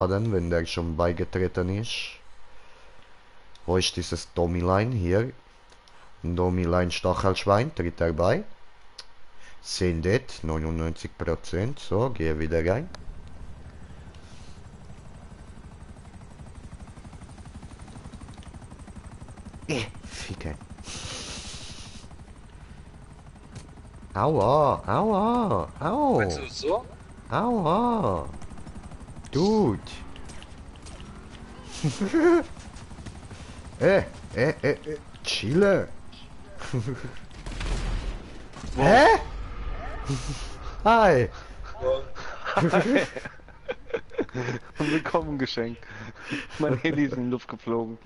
wenn der schon beigetreten ist. Wo ist dieses Domilein? Hier. Domilein Stachelschwein, tritt er bei. Sendet, 99%. So, gehe wieder rein. Ficken. Aua, aua, au. Meinst du so? Aua. Dude. Chille. Hä? Hi. Willkommen Geschenk. Mein Heli ist in die Luft geflogen.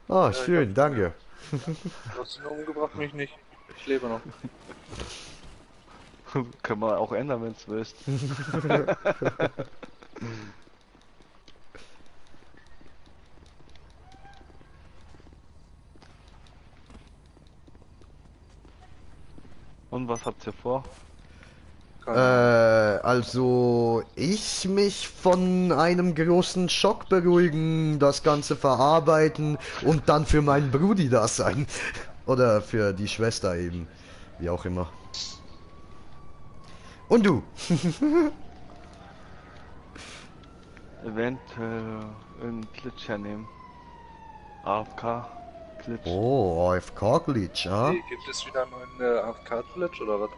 Oh, schön, danke. Du hast ihn umgebracht, mich nicht. Ich lebe noch. Können wir auch ändern, wenn du willst. Und was habt ihr vor? Also ich mich von einem großen Schock beruhigen, das Ganze verarbeiten und dann für meinen Brudi da sein. Oder für die Schwester eben. Wie auch immer. Und du? Eventuell einen Glitch hernehmen. AFK Glitch. Oh, AFK-Glitch, ah? Okay, gibt es wieder einen neuen AFK-Glitch oder was?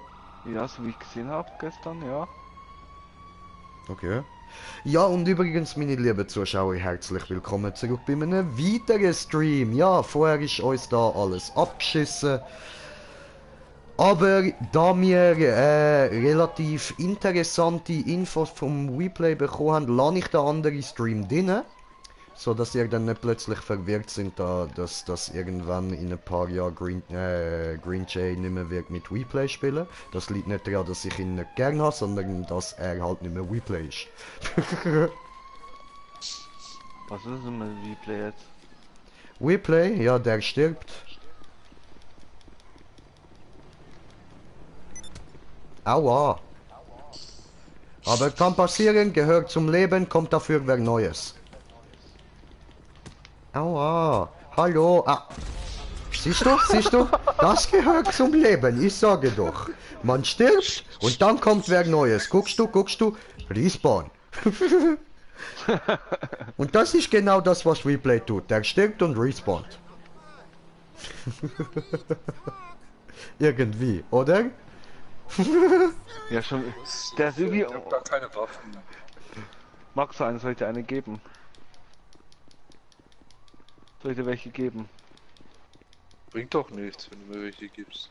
Ja, so wie ich gesehen habe gestern, ja. Okay. Ja, und übrigens, meine lieben Zuschauer, herzlich willkommen zurück bei einem weiteren Stream. Ja, vorher ist uns da alles abgeschissen. Aber da wir relativ interessante Infos vom Replay bekommen haben, lasse ich den anderen Stream drin. So dass ihr dann nicht plötzlich verwirrt sind, dass das irgendwann in ein paar Jahren Green Jay nicht mehr wird mit Replay spielen. Das liegt nicht daran, dass ich ihn nicht gern habe, sondern dass er halt nicht mehr Replay ist. Was ist denn mit Replay jetzt? Replay, ja, der stirbt. Aua. Aber kann passieren, gehört zum Leben, kommt dafür wer Neues. Aua. Hallo. Ah. Siehst du? Das gehört zum Leben, ich sage doch. Man stirbt und dann kommt wer Neues. Guckst du? Respawn. Und das ist genau das, was Replay tut. Der stirbt und respawnt. Irgendwie, oder? Ja, schon. Der ist irgendwie. Ich hab gar keine Waffen. Magst du eine? Soll ich dir eine geben? Soll ich dir welche geben? Bringt doch nichts, wenn du mir welche gibst.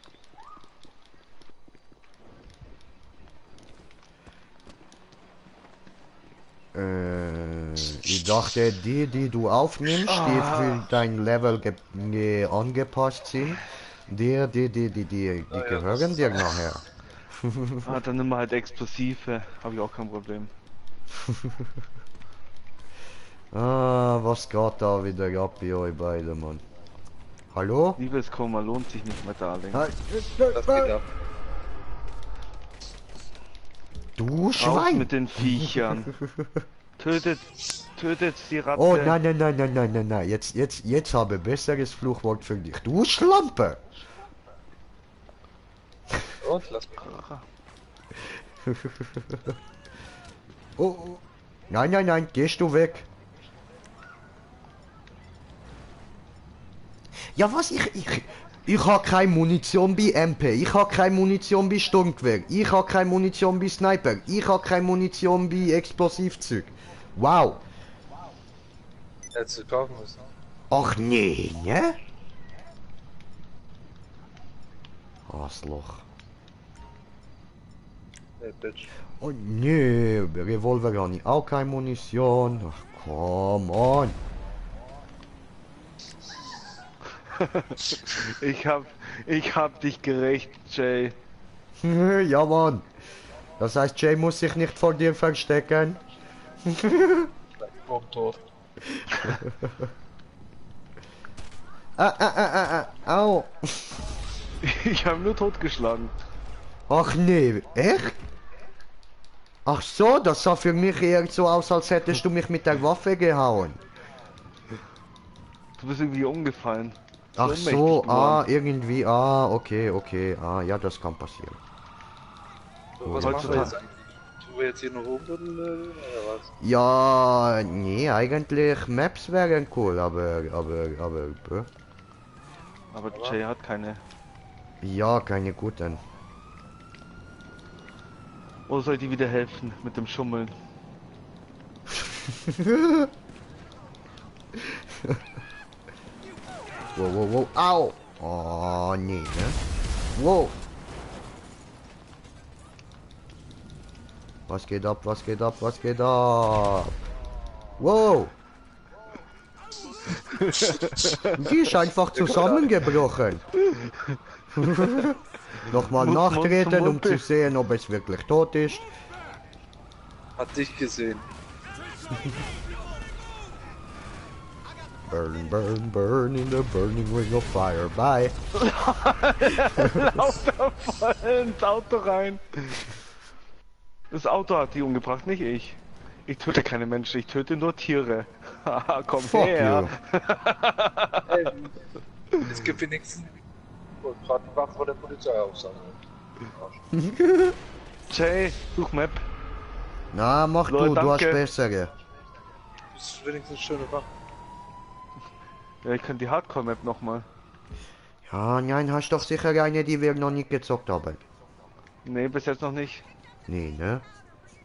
Ich dachte, die du aufnimmst, die für dein Level angepasst sind, die gehören dir nachher. Ah, dann nimm mal halt Explosive. Habe ich auch kein Problem. Was geht da wieder ab bei euch beiden, Mann? Hallo? Liebeskummer lohnt sich nicht mehr, Darling. Was geht ab? Du Raus Schwein! mit den Viechern. Tötet die Ratte. Oh nein, jetzt habe ich besseres Fluchwort für dich. Du Schlampe! Und lass mich. Oh. Nein, gehst du weg. Ja was, ich habe keine Munition bei MP, ich habe keine Munition bei Sturmgewehr, ich habe keine Munition bei Sniper, ich habe keine Munition bei Explosivzeug. Wow. Hättest du kaufen müssen. Ach nee, ne? Arschloch. Hey, Bitch. Oh nee, Revolver habe ich auch keine Munition. Ach come on. Ich hab dich gerecht, Jay. Ja Mann. Das heißt, Jay muss sich nicht vor dir verstecken. Bomb tot. Au. Ich habe nur totgeschlagen. Ach nee, echt? Ach so, das sah für mich eher so aus, als hättest du mich mit der Waffe gehauen. Du bist irgendwie umgefallen. Ach Ohnmächtig so, geworden. irgendwie, okay, okay, ja, das kann passieren. Was machen wir jetzt eigentlich? Tun wir jetzt hier noch rumbuddeln oder was? Ja, nee, eigentlich Maps wären cool, Aber Jay hat keine. ja, keine guten. Oder soll ich dir wieder helfen mit dem Schummeln? Wow, au! Oh, nee, ne? Wow! Was geht ab, was geht ab, was geht ab? Wow! Die ist einfach zusammengebrochen. Nochmal Muss man nachtreten, zum um zu Mund- sehen, ob es wirklich tot ist. Hat dich gesehen. Burn, burn, burn in the burning ring of fire. Bye. Lauter voll ins Auto rein. Das Auto hat die umgebracht, nicht ich. Ich töte keine Menschen, ich töte nur Tiere. Haha, komm Fuck her. Hey, es gibt wenigstens. Ich wollte gerade die Waffe von der Polizei aufsammeln. Jay, such Map. Na, mach Leute, du hast danke. bessere. Das ist wenigstens eine schöne Waffe. Ja, ich kann die Hardcore-Map nochmal. Ja, nein, hast doch sicher eine, die wir noch nicht gezockt haben. Nee, bis jetzt noch nicht. Nee, ne?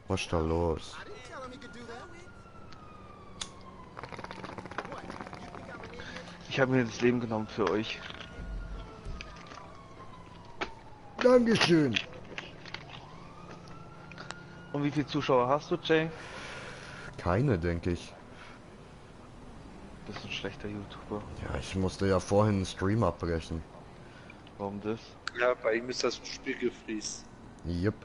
Was ist da los? Ich habe mir das Leben genommen für euch. Dankeschön. Und wie viele Zuschauer hast du, Jay? Keine, denke ich. Du bist ein schlechter YouTuber. Ja, ich musste ja vorhin einen Stream abbrechen. Warum das? Ja, bei ihm ist das Spiel gefriest. Jupp.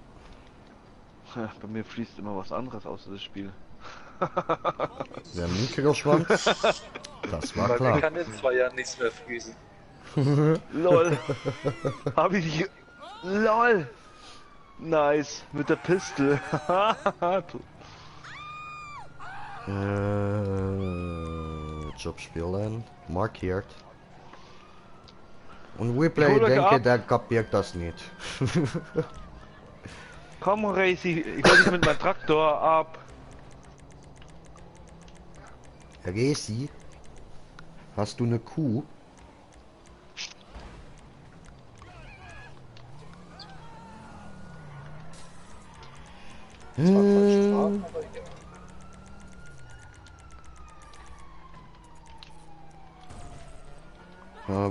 Bei mir fließt immer was anderes außer das Spiel. Der Mikroschwanz. Das war Weil klar. mir kann in 2 Jahren nichts mehr friesen. LOL. Hab ich dich... LOL. Nice. Mit der Pistole. Job spielen. Markiert. Und Weplay, Ich hol euch denke, ab. der kapiert das nicht. Komm, Racy. Ich hol dich mit meinem Traktor ab. Resi, hast du eine Kuh? Das war falsch Sprachen, aber egal.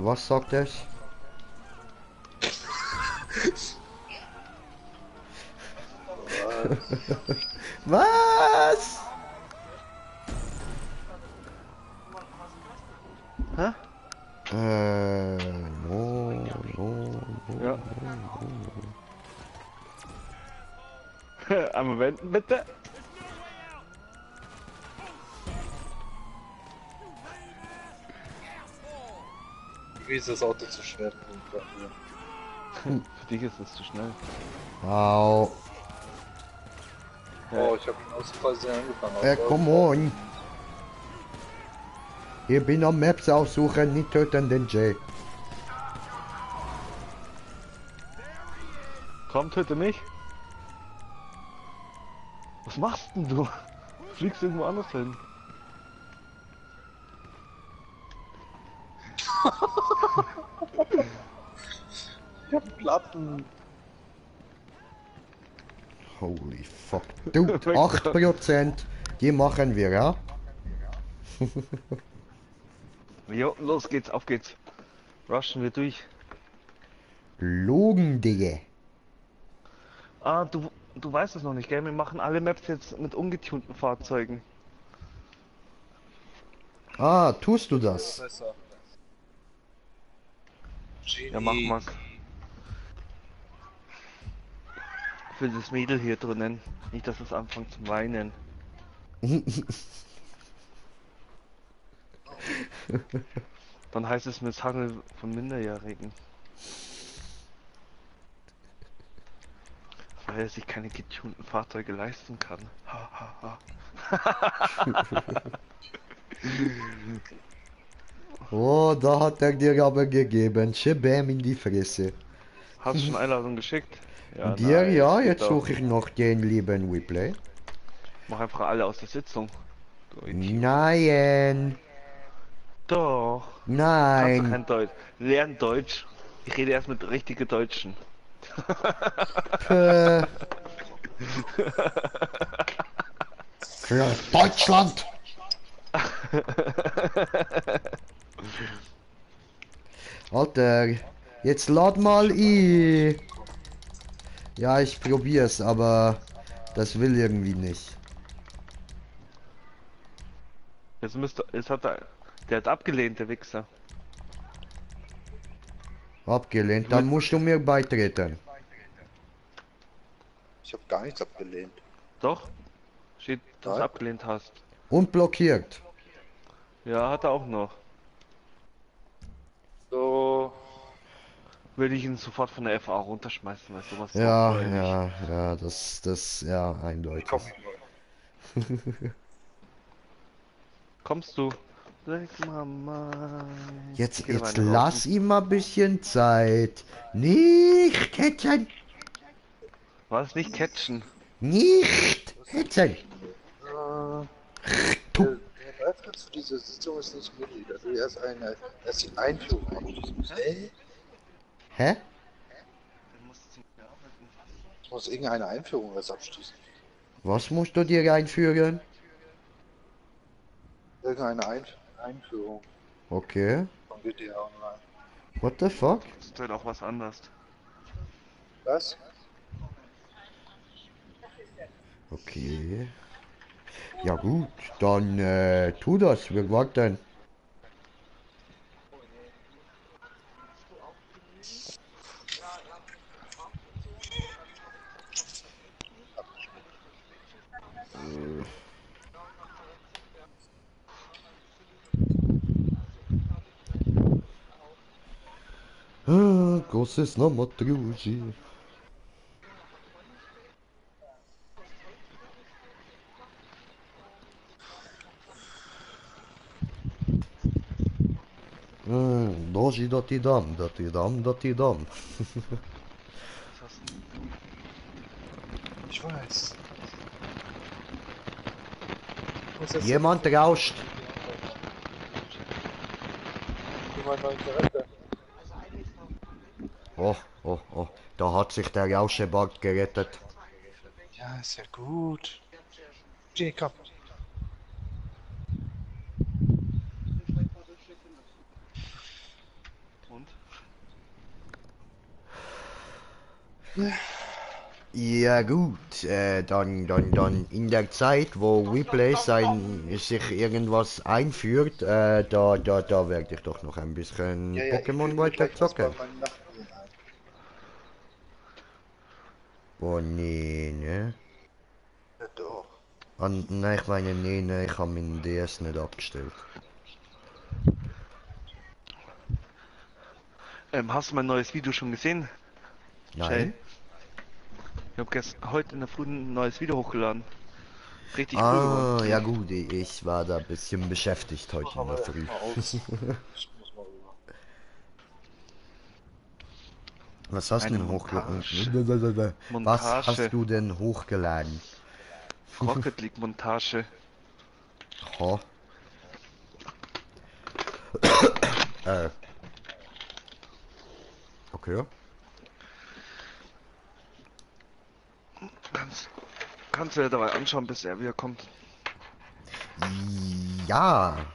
Was sagt es? Was? Hä? No, no. Ja. Einmal wenden, bitte. Wie ist das Auto zu schwer? Für dich ist es zu schnell. Au. Oh, ich habe ihn aus Versehen angefangen. Come on. Ich bin am Maps aussuchen, nicht töten den Jay. Komm, töte mich. Was machst denn du? Fliegst irgendwo anders hin. Ich hab Platten. Holy fuck. Dude, 8%. Die machen wir, ja? Jo, los geht's, auf geht's. Rushen wir durch. Logen, Digga. Ah, du weißt es noch nicht, gell? Wir machen alle Maps jetzt mit ungetunten Fahrzeugen. Ah, tust du das? Besser. Ja, mach mal. Für das Mädel hier drinnen. Nicht, dass es anfängt zu weinen. Dann heißt es Misshandel von Minderjährigen. weil er sich keine getunten Fahrzeuge leisten kann. Ha, ha, ha. Oh, da hat er dir aber gegeben. Schebäm in die Fresse. Hast du schon Einladung geschickt? Ja, Dir, nice, ja, geht jetzt doch. suche ich noch den lieben Replay. Mach einfach alle aus der Sitzung. Du Idiot. Nein, Doch. Kannst du nein. kein Deutsch. Lern Deutsch. Ich rede erst mit richtigen Deutschen. Für Deutschland. Alter, jetzt lad mal i. Ja, ich probier's, aber das will irgendwie nicht. Jetzt hat er, der hat abgelehnt, der Wichser. Abgelehnt, dann musst du mir beitreten. Ich habe gar nichts abgelehnt. Doch, steht, dass du Nein. abgelehnt hast. Und blockiert. Ja, hat er auch noch. So, Würde ich ihn sofort von der FA runterschmeißen, weil sowas Ja, so nicht. ja, ja, eindeutig. komm. Kommst du? Sag Mama. Jetzt Geh mal lass ihm mal ein bisschen Zeit. Nicht hetzen, Was? Nicht catchen. nicht hetzen. Der Beitritt für diese Sitzung ist nicht gültig. Also erst die Einführung abschließen. Hä? Ich muss irgendeine Einführung erst abschließen. Was musst du dir einführen? Irgendeine Einführung Okay. von GTA Online. What the fuck? Das ist halt auch was anderes. Was? Okay. Ja gut, dann tu das, wir warten. Großes Namatruji. Doji dati dam, dati dam, dati dam. Was hast du? Ich weiß. Muss jetzt Jemand rauscht. jemand neuen Charakter. Oh, oh, oh. Da hat sich der Rauschebart gerettet. Ja, ist ja gut. Jacob. Und? Ja gut, dann in der Zeit, wo Replay sich irgendwas einführt, da werde ich doch noch ein bisschen Ja, ich Pokémon füge weiter gleich was bei zocken. meinen Nachbarn ein. Oh nee, ne? Ja, doch. Nein, ich meine, nee, ne, ich habe meinen DS nicht abgestellt. Hast du mein neues Video schon gesehen? Jay? Nein? Ich habe heute in der Früh ein neues Video hochgeladen. Richtig cool Ah, geworden. ja gut, ich war da ein bisschen beschäftigt heute in der Aber Früh. mal aus. Ich muss mal rüber. Was hast du Eine denn hochgeladen? Montage. Was Montage. hast du denn hochgeladen? Rocket League Montage. Ha? Äh. Okay. Kannst du dir dabei anschauen, bis er wieder kommt. Ja.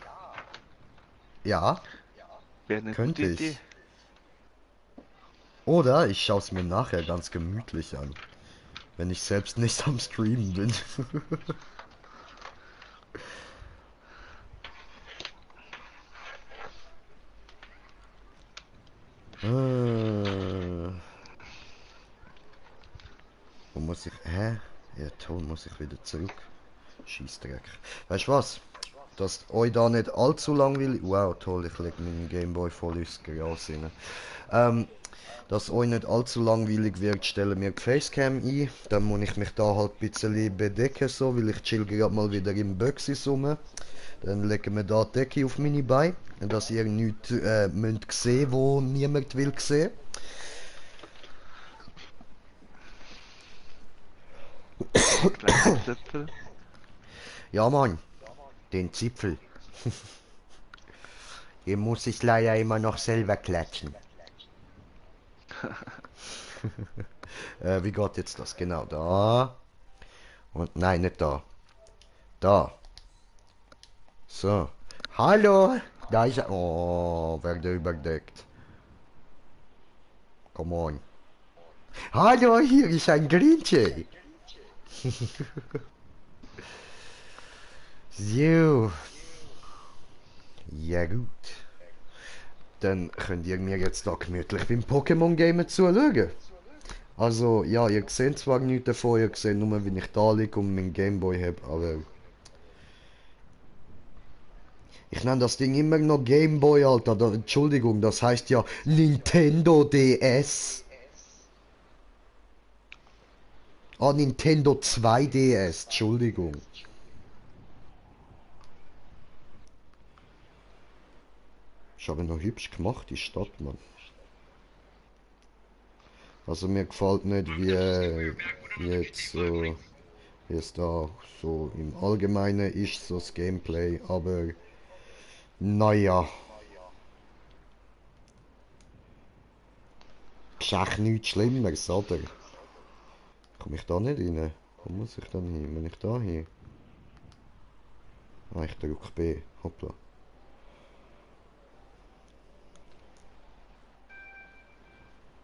Ja, Wäre eine könnte gute ich. Idee. Oder ich schaue es mir nachher ganz gemütlich an. Wenn ich selbst nicht am Streamen bin. Wo muss ich. Hä? Ja, toll, muss ich wieder zurück. Schießdreck. Weißt du was? Dass euch da nicht allzu langweilig. Wow, toll, ich leg meinen Gameboy voll ins Gras rein. Dass euch nicht allzu langweilig wird, stellen wir die Facecam ein. Dann muss ich mich da halt ein bisschen bedecken, so, weil ich chill gerade mal wieder im Böxis rum. Dann legen wir da die Decke auf meine Beine, dass ihr nichts müsst sehen, wo niemand will sehen. Kleiner Zipfel. Ja, Mann, den Zipfel. Den muss ich leider immer noch selber klatschen. Wie geht jetzt das? Genau, da. Und nein, nicht da. Da. So. Hallo! Da ist er. Oh, werde überdeckt. Come on. Hallo, hier ist ein Grinche. So. Ja gut. Dann könnt ihr mir jetzt da gemütlich beim Pokémon-Gamen zuschauen. Also, ja, ihr seht zwar nichts davon, ihr seht nur, wie ich da liege und meinen Gameboy habe, aber... Ich nenne das Ding immer noch Gameboy, Alter. Entschuldigung, das heißt ja Nintendo DS. Ah, Nintendo 2DS, Entschuldigung. Ist aber noch hübsch gemacht, die Stadt, Mann. Also mir gefällt nicht, wie jetzt so, wie es da so im Allgemeinen ist, so das Gameplay, aber naja, ist echt nichts Schlimmeres, oder? Komme ich da nicht rein? Wo muss ich dann hin? Wenn ich da hin? Ah, ich drücke B. Hoppla.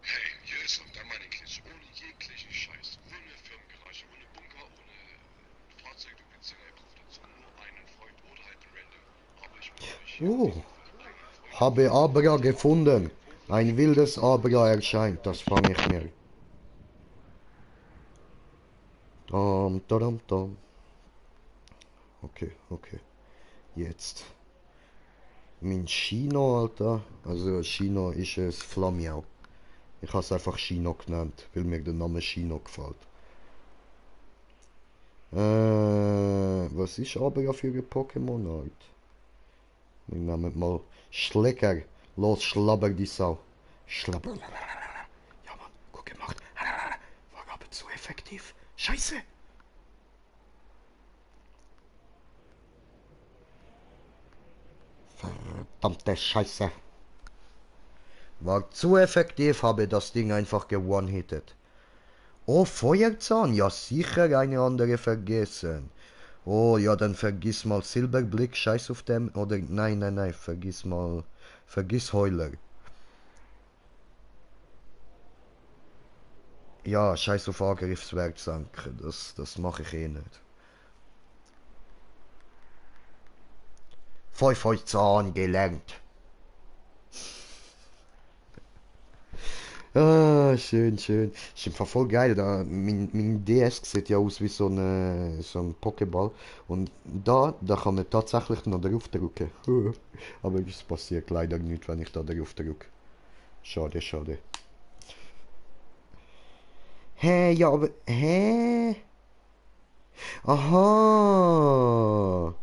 Hey, hier ist noch einmal eine Klitsche ohne jeglichen Scheiß. Ohne Firmengarage, ohne Bunker, ohne Fahrzeug, du willst ja braucht dazu nur einen Freund oder halt ein Random. Aber ich bin euch hier Oh, für einen Freund. habe Abra gefunden. Ein wildes Abra erscheint, das fange ich mir. Dam, dam, dam. Okay, okay. Jetzt. Mein Chino, Alter. Also Chino ist es Flammiau. Ich habe es einfach Chino genannt, weil mir der Name Chino gefällt. Was ist aber ja für ein Pokémon-Art? Wir nehmen mal Schlecker. Los, schlabber die Sau. Schlabber. Ja, Mann, gut gemacht. War aber zu effektiv. Scheiße. Verdammte Scheiße. War zu effektiv, habe das Ding einfach gewonnen-hittet. Oh, Feuerzahn, ja sicher eine andere vergessen. Oh, ja, dann vergiss mal Silberblick, scheiß auf dem. Oder, nein, nein, nein, vergiss Heuler. Ja, scheiß auf Angriffswerksanker, das mache ich eh nicht. Feuerzahn gelernt. Ah, schön, schön. Ist einfach voll geil. Da, mein DS sieht ja aus wie so ein Pokéball. Und da kann man tatsächlich noch drauf drücken. Aber es passiert leider nicht, wenn ich da drauf drücke. Schade, schade. Hä, ja, aber. Hä? Aha!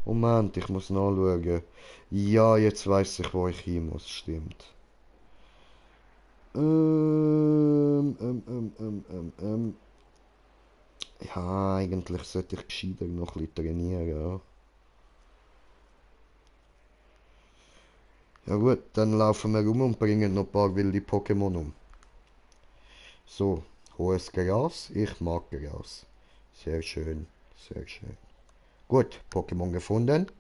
Moment, ich muss nachschauen. Ja, jetzt weiß ich, wo ich hin muss. Stimmt. Ja, eigentlich sollte ich gescheiter noch ein bisschen trainieren, ja. Ja gut, dann laufen wir rum und bringen noch ein paar wilde Pokémon um. So, hohes Gras, ich mag Gras. Sehr schön, sehr schön. Gut, Pokémon gefunden.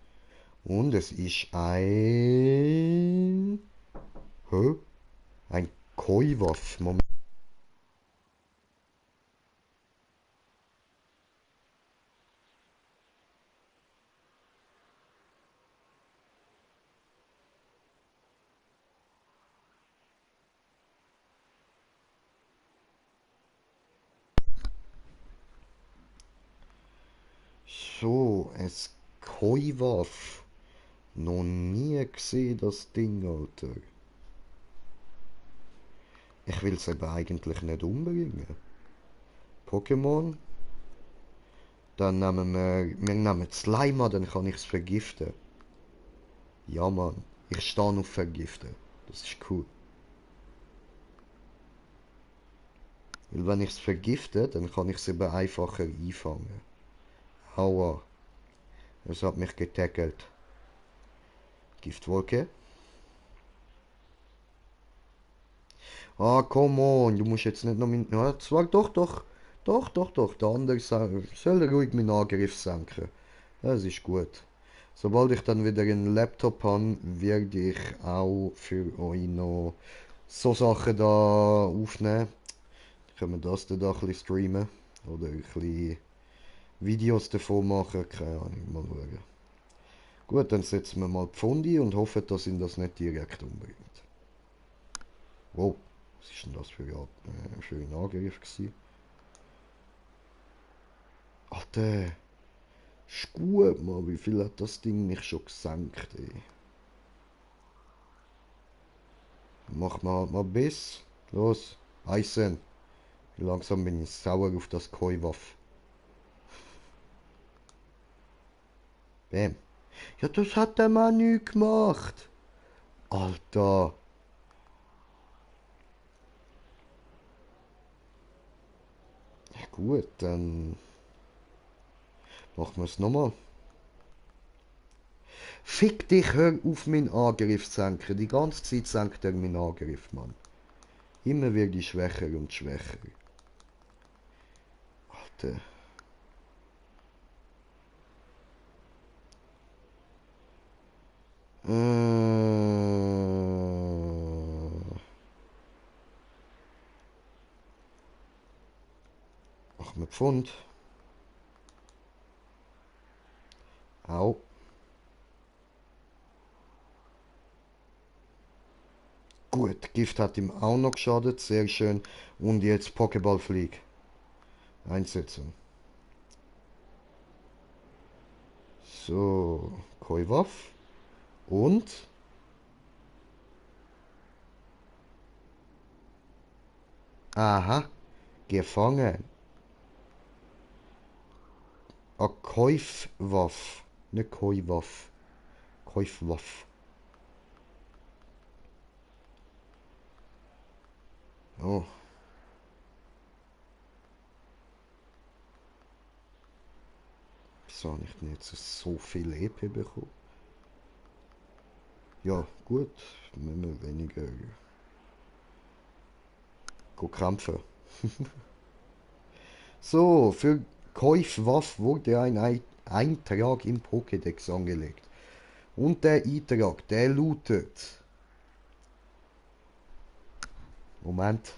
Und es ist ein... Hä? Ein Koi-Waff. Moment. So, es Koi-Waff. Noch nie gesehen das Ding, Alter. Ich will es aber eigentlich nicht umbringen. Pokémon. Dann nehmen wir nehmen Slimer, dann kann ich es vergiften. Ja, Mann. Ich stehe auf Vergiften. Das ist cool. Weil wenn ich es vergifte, dann kann ich es eben einfacher einfangen. Aua. Es hat mich getackelt. Giftwolke. Ah, come on. Du musst jetzt nicht noch mit... Ja, zwar doch. Der andere soll ruhig meinen Angriff senken. Das ist gut. Sobald ich dann wieder einen Laptop habe, werde ich auch für euch noch so Sachen da aufnehmen. Können wir das dann da ein bisschen streamen? Oder ein bisschen Videos davon machen? Keine Ahnung, mal schauen. Gut, dann setzen wir mal Pfundi und hoffen, dass ihn das nicht direkt umbringt. Wow, was ist denn das für ein Angriff gewesen? Alter, ist gut, Mann. Wie viel hat das Ding mich schon gesenkt, ey? Mach mal halt mal Biss. Los, Eisen. Langsam bin ich sauer auf das Koi-Waff. Bäm. Ja, das hat der Mann nicht gemacht. Alter. Ja, gut, dann machen wir es nochmal. Fick dich, hör auf meinen Angriff zu senken. Die ganze Zeit senkt er meinen Angriff, Mann. Immer wird ich schwächer und schwächer. Alter. Machen wir Pfund. Au. Gut, Gift hat ihm auch noch geschadet, sehr schön. Und jetzt Pokéball Flieg. Einsetzen. So, Koi-Waff. Und? Aha, gefangen. A Käufwaff. Ne Koi-Waff. Käufwaff. Oh. Wieso habe ich denn jetzt so viel EP bekommen? Ja, gut. Müssen wir weniger kämpfen. So, für Käufwaff wurde ein Eintrag im Pokédex angelegt. Und der Eintrag, der lautet... Moment.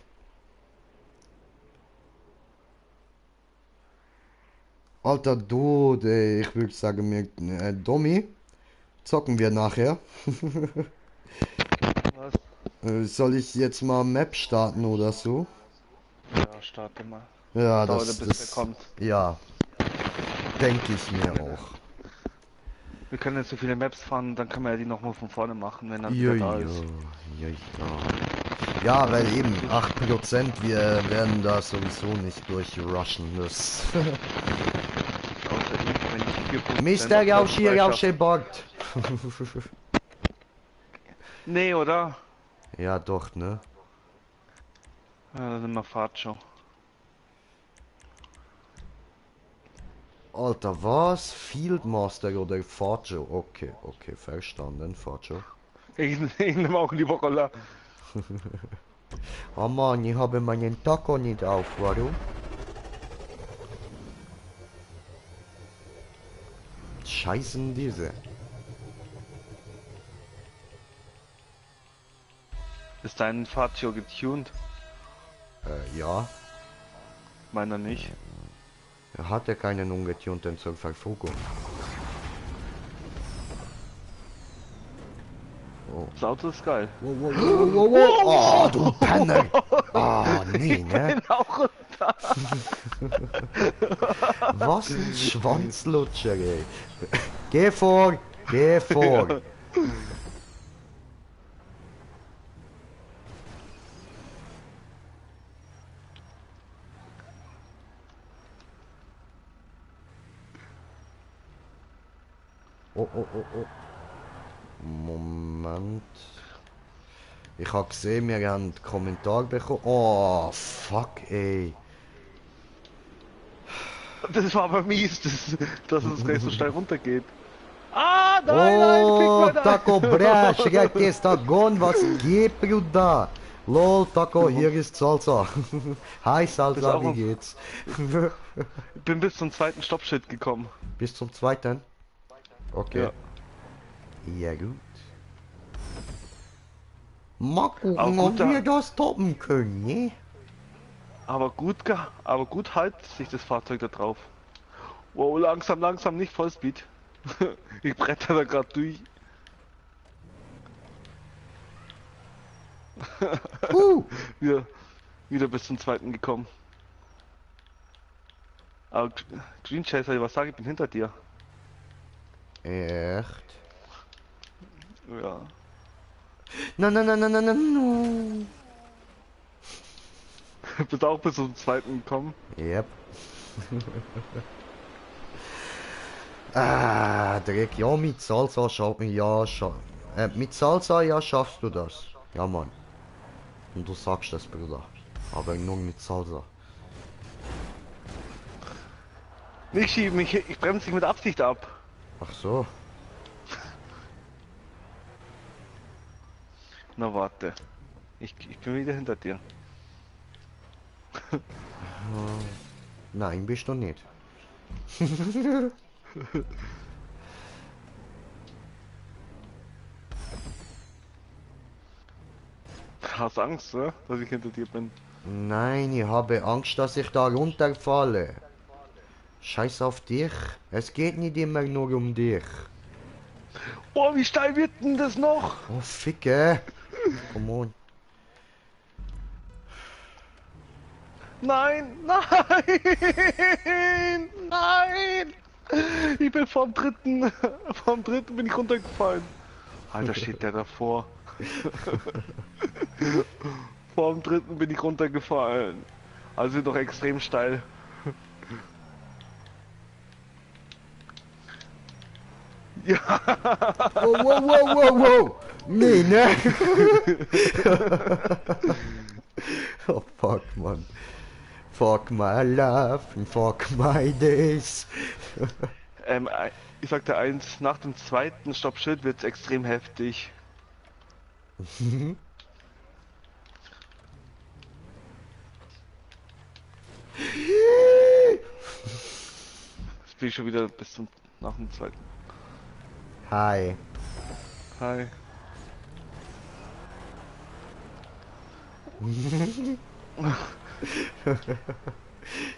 Alter Dude, ich würde sagen, Domi, zocken wir nachher. Was? Soll ich jetzt mal Map starten oder so? Ja, starte mal. Ja, Dauert das, ein bisschen, das, kommt. ja, denke ich mir auch. Wir können jetzt so viele Maps fahren, dann können wir ja die nochmal von vorne machen, wenn er Ja, wieder da ja, ist. ja, ja, weil eben 8%, wir werden da sowieso nicht durchrushen. Das Außer ich, wenn ich 4% Mr. auf Yauschi, Platz 2 Yauschi schaffe. Bart. Nee, oder? Ja, doch, ne? Ja, dann sind wir Facho. Alter, was? Fieldmaster oder Fajo? Okay, okay, verstanden, Fajo. Ich nehme auch lieber Roller. Oh Mann, ich habe meinen Taco nicht auf, warum? Scheißen diese. Ist dein Facio getuned? Ja. Meiner nicht. Er hatte keinen ungetunten zur Verfügung. Oh. Das Auto ist geil. Wow. Oh, du Penner! Ah, nee, ne? Bin auch runter. Was ein Schwanzlutscher, ey. Geh vor! Geh vor! oh. Moment. Ich habe gesehen, wir haben einen Kommentar bekommen. Oh, fuck, ey. Das war aber mies, dass es gleich so steil runtergeht. Ah, nein, Oh, fick mal Taco, bля, cheguei Gon, was geht, Bruder? Lol, Taco, hier ist Salsa. Hi, Salsa, auch wie ein- geht's? Ich bin bis zum zweiten Stoppschild gekommen. Bis zum zweiten? Okay. Ja. Ja, gut. Mal gucken, Aber ob gut, da- wir das toppen können, ne? Aber gut halt sich das Fahrzeug da drauf. Wow, langsam, nicht Vollspeed. Ich bretter da gerade durch. wieder, wieder bis zum zweiten gekommen. Aber Green Chaser, was sag ich, bin hinter dir. Echt? Ja. No. Bist auch bis zum zweiten gekommen. Yep. Dreck, ja, mit Salsa mit Salsa, ja, schaffst du das. Ja, Mann. Und du sagst das, Bruder. Aber nur mit Salsa. Nicht schieben, ich bremse dich mit Absicht ab. Ach so. Na warte. Ich bin wieder hinter dir. Nein, bist du nicht. Hast Angst, ne? Dass ich hinter dir bin. Nein, ich habe Angst, dass ich da runterfalle. Scheiß auf dich. Es geht nicht immer nur um dich. Oh, wie steil wird denn das noch? Oh, Ficke. Come on. Nein! Nein! Ich bin vom dritten bin ich runtergefallen. Alter, steht der davor. Vom dritten bin ich runtergefallen. Also doch extrem steil. Ja, Wow. Nee, ne? Oh, fuck, man. Fuck my life and fuck my days. ich sagte eins, nach dem zweiten Stoppschild wird's extrem heftig. Jetzt bin ich schon wieder bis zum nach dem zweiten. Hi. Hi.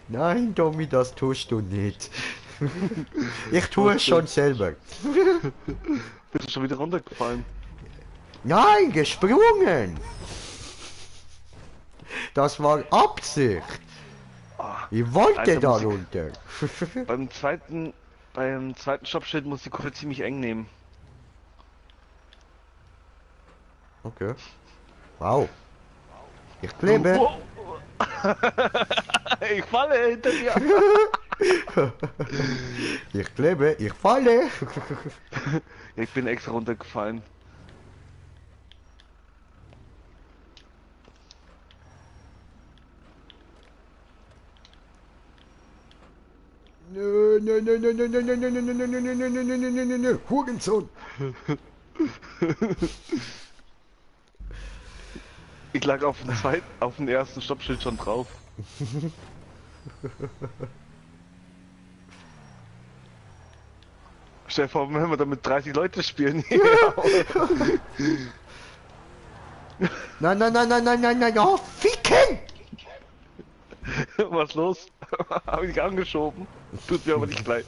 Nein, Tommy, das tust du nicht. Ich tue es schon selber. Bist du schon wieder runtergefallen? Nein, gesprungen. Das war Absicht. Ich wollte Alter, da Musik. runter. Beim zweiten Stoppschild muss die Kurve ziemlich eng nehmen. Okay. Wow. Ich klebe. Oh. Ich falle hinter dir. Ich klebe, ich falle. Ich bin extra runtergefallen. Nö. Hurensohn. Ich lag auf dem ersten Stoppschild schon drauf. Stell dir vor, wenn wir damit 30 Leute spielen. Nein. Oh, ficken! Was los? Hab ich dich angeschoben? Tut mir aber nicht leid.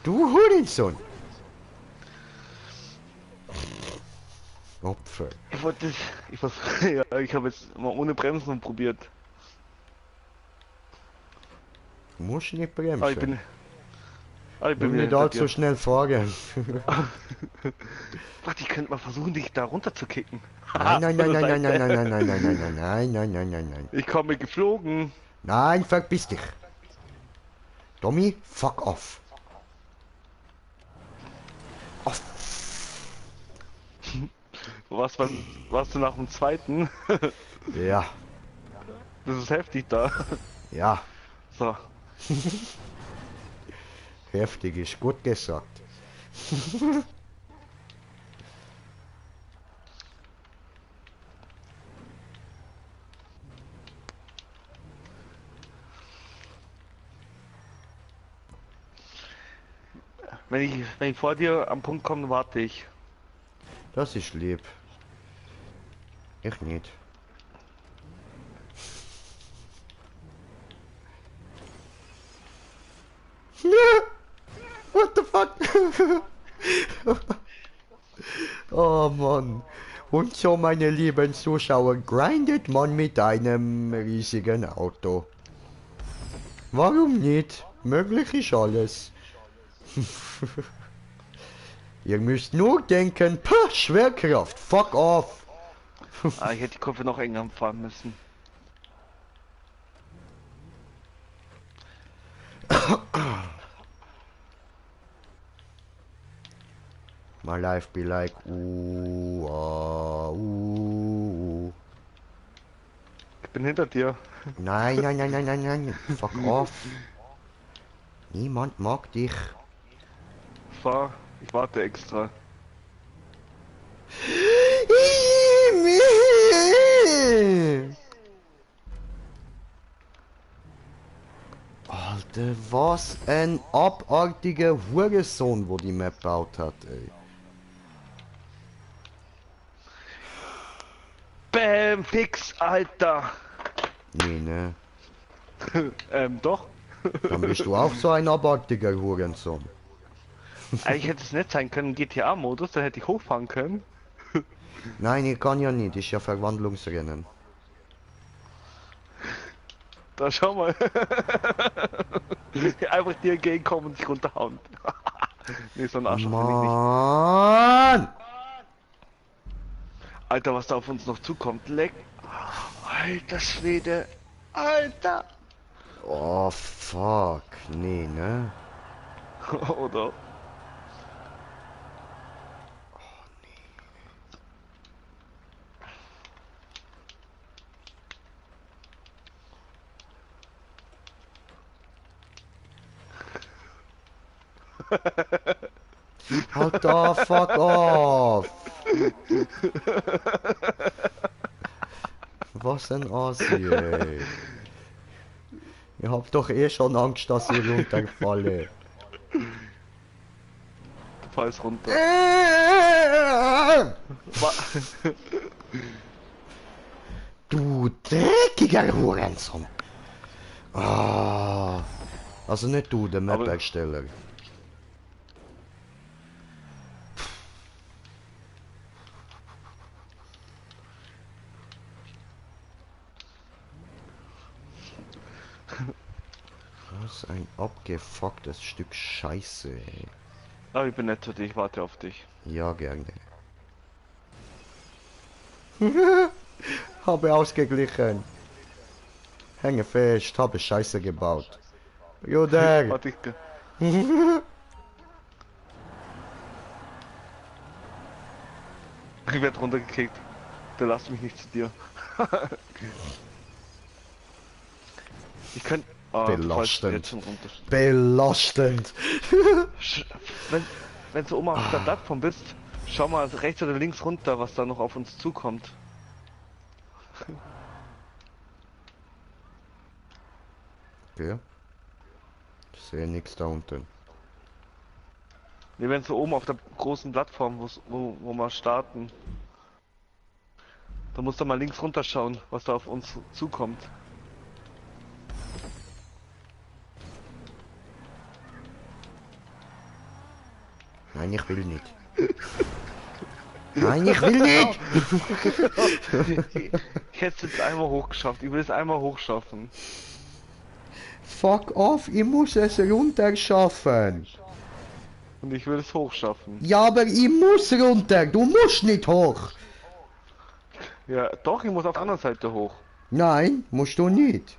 Du Hurensohn. Opfer. Ich habe jetzt mal ohne Bremsen probiert. Du musst nicht Aber ich bremsen. bin Will wieder nicht hinter allzu dir. schnell fahren. Warte, ich könnte mal versuchen, dich da runter zu kicken. Nein. Ich komme geflogen. Nein, verpiss dich. Tommy, fuck off. Warst du nach dem zweiten? Ja, Das ist heftig da. ja, So. heftig ist gut gesagt. Wenn ich vor dir am Punkt komme, warte ich. Das ist lieb. Ich nicht. What the fuck? Oh Mann. Und so, meine lieben Zuschauer, grindet man mit einem riesigen Auto. Warum nicht? Möglich ist alles. Ihr müsst nur denken, pah, Schwerkraft, fuck off. Ah, ich hätte die Kurve noch enger fahren müssen. My life be like, ooh, ooh. Ich bin hinter dir. Nein, nein, nein, nein, nein, nein, fuck off. Niemand mag dich. Fahr, ich warte extra. Alter, was ein abartiger Hurensohn, wo die Map gebaut hat, ey. Bam, fix, Alter. Nee, ne? Doch. Dann bist du auch so ein abartiger Hurensohn. Eigentlich hätte es nicht sein können, GTA-Modus, da hätte ich hochfahren können. Nein, ich kann ja nicht, ist ja Verwandlungsrennen. Da schau mal. Einfach dir entgegenkommen und dich runterhauen. Nee, so ein Arschloch bin ich nicht. Mann! Alter, was da auf uns noch zukommt. Leck. Alter Schwede. Alter. Oh, fuck. Nee, ne? Oder? Alter, fuck off! Was ein Assi, ey. Ich hab doch eh schon Angst, dass ich runterfalle. Du fallst runter. Wa- Du dreckiger Hurensohn! Ah. Also nicht du, der Aber- Map-Ersteller. Was ein abgefucktes Stück Scheiße, ey. Aber ich bin nett zu dir, ich warte auf dich. Ja, gerne. Habe ausgeglichen. Hänge fest, habe Scheiße gebaut. Juder! Warte, ich werd runtergekickt. Der lasst mich nicht zu dir. Ich könnte. Belastend. Belastend! Wenn du oben auf der Plattform bist, schau mal rechts oder links runter, was da noch auf uns zukommt. Okay. Ich sehe nichts da unten. Wir werden so oben auf der großen Plattform, wo wir starten. Da musst du mal links runter schauen, was da auf uns zukommt. Nein, ich will nicht. Nein, ich will nicht! Ich hätte es jetzt einmal hochgeschafft, ich will es einmal hochschaffen. Fuck off, ich muss es runterschaffen. Und ich will es hochschaffen. Ja, aber ich muss runter, du musst nicht hoch. Ja, doch, ich muss auf der anderen Seite hoch. Nein, musst du nicht.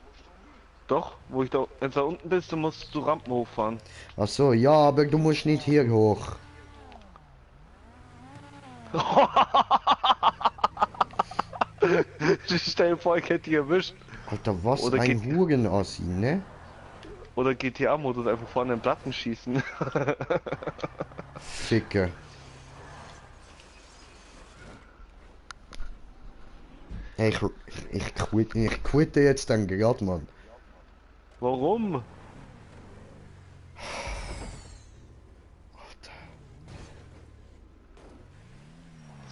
Doch, wenn du da unten bist, dann musst du Rampen hochfahren. Ach so, ja, aber du musst nicht hier hoch. Stell dir vor, ich hätte die erwischt. Alter, was Oder ein geht- Hurenassi, ne? Oder GTA-Modus einfach vorne in Platten schießen. Ficker. Hey, ich quitte jetzt dann gerade, Mann. Warum?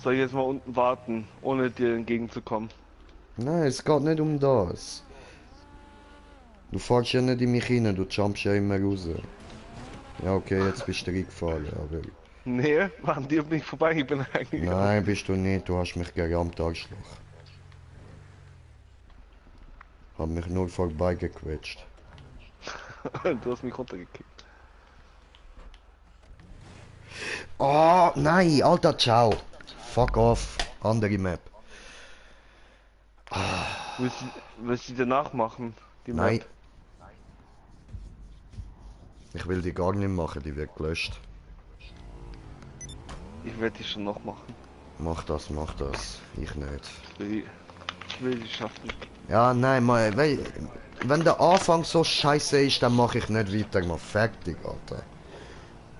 Soll ich jetzt mal unten warten, ohne dir entgegenzukommen? Nein, es geht nicht um das. Du fährst ja nicht in mich rein, du jumpst ja immer raus. Ja, okay, jetzt bist du reingefallen, aber... Nee, an dir bin ich vorbei, ich bin eigentlich. Nein, bist du nicht, du hast mich gerammt, Arschloch. Hab mich nur vorbeigequetscht. Du hast mich runtergekickt. Oh, nein, Alter, ciao. Fuck off. Andere Map. Willst du die danach machen? Die Nein. Map? Ich will die gar nicht machen, die wird gelöscht. Ich werde die schon noch machen. Mach das, mach das. Ich nicht. Ich will die schaffen. Ja, nein, mal, wenn der Anfang so scheiße ist, dann mach ich nicht weiter, mal fertig, Alter.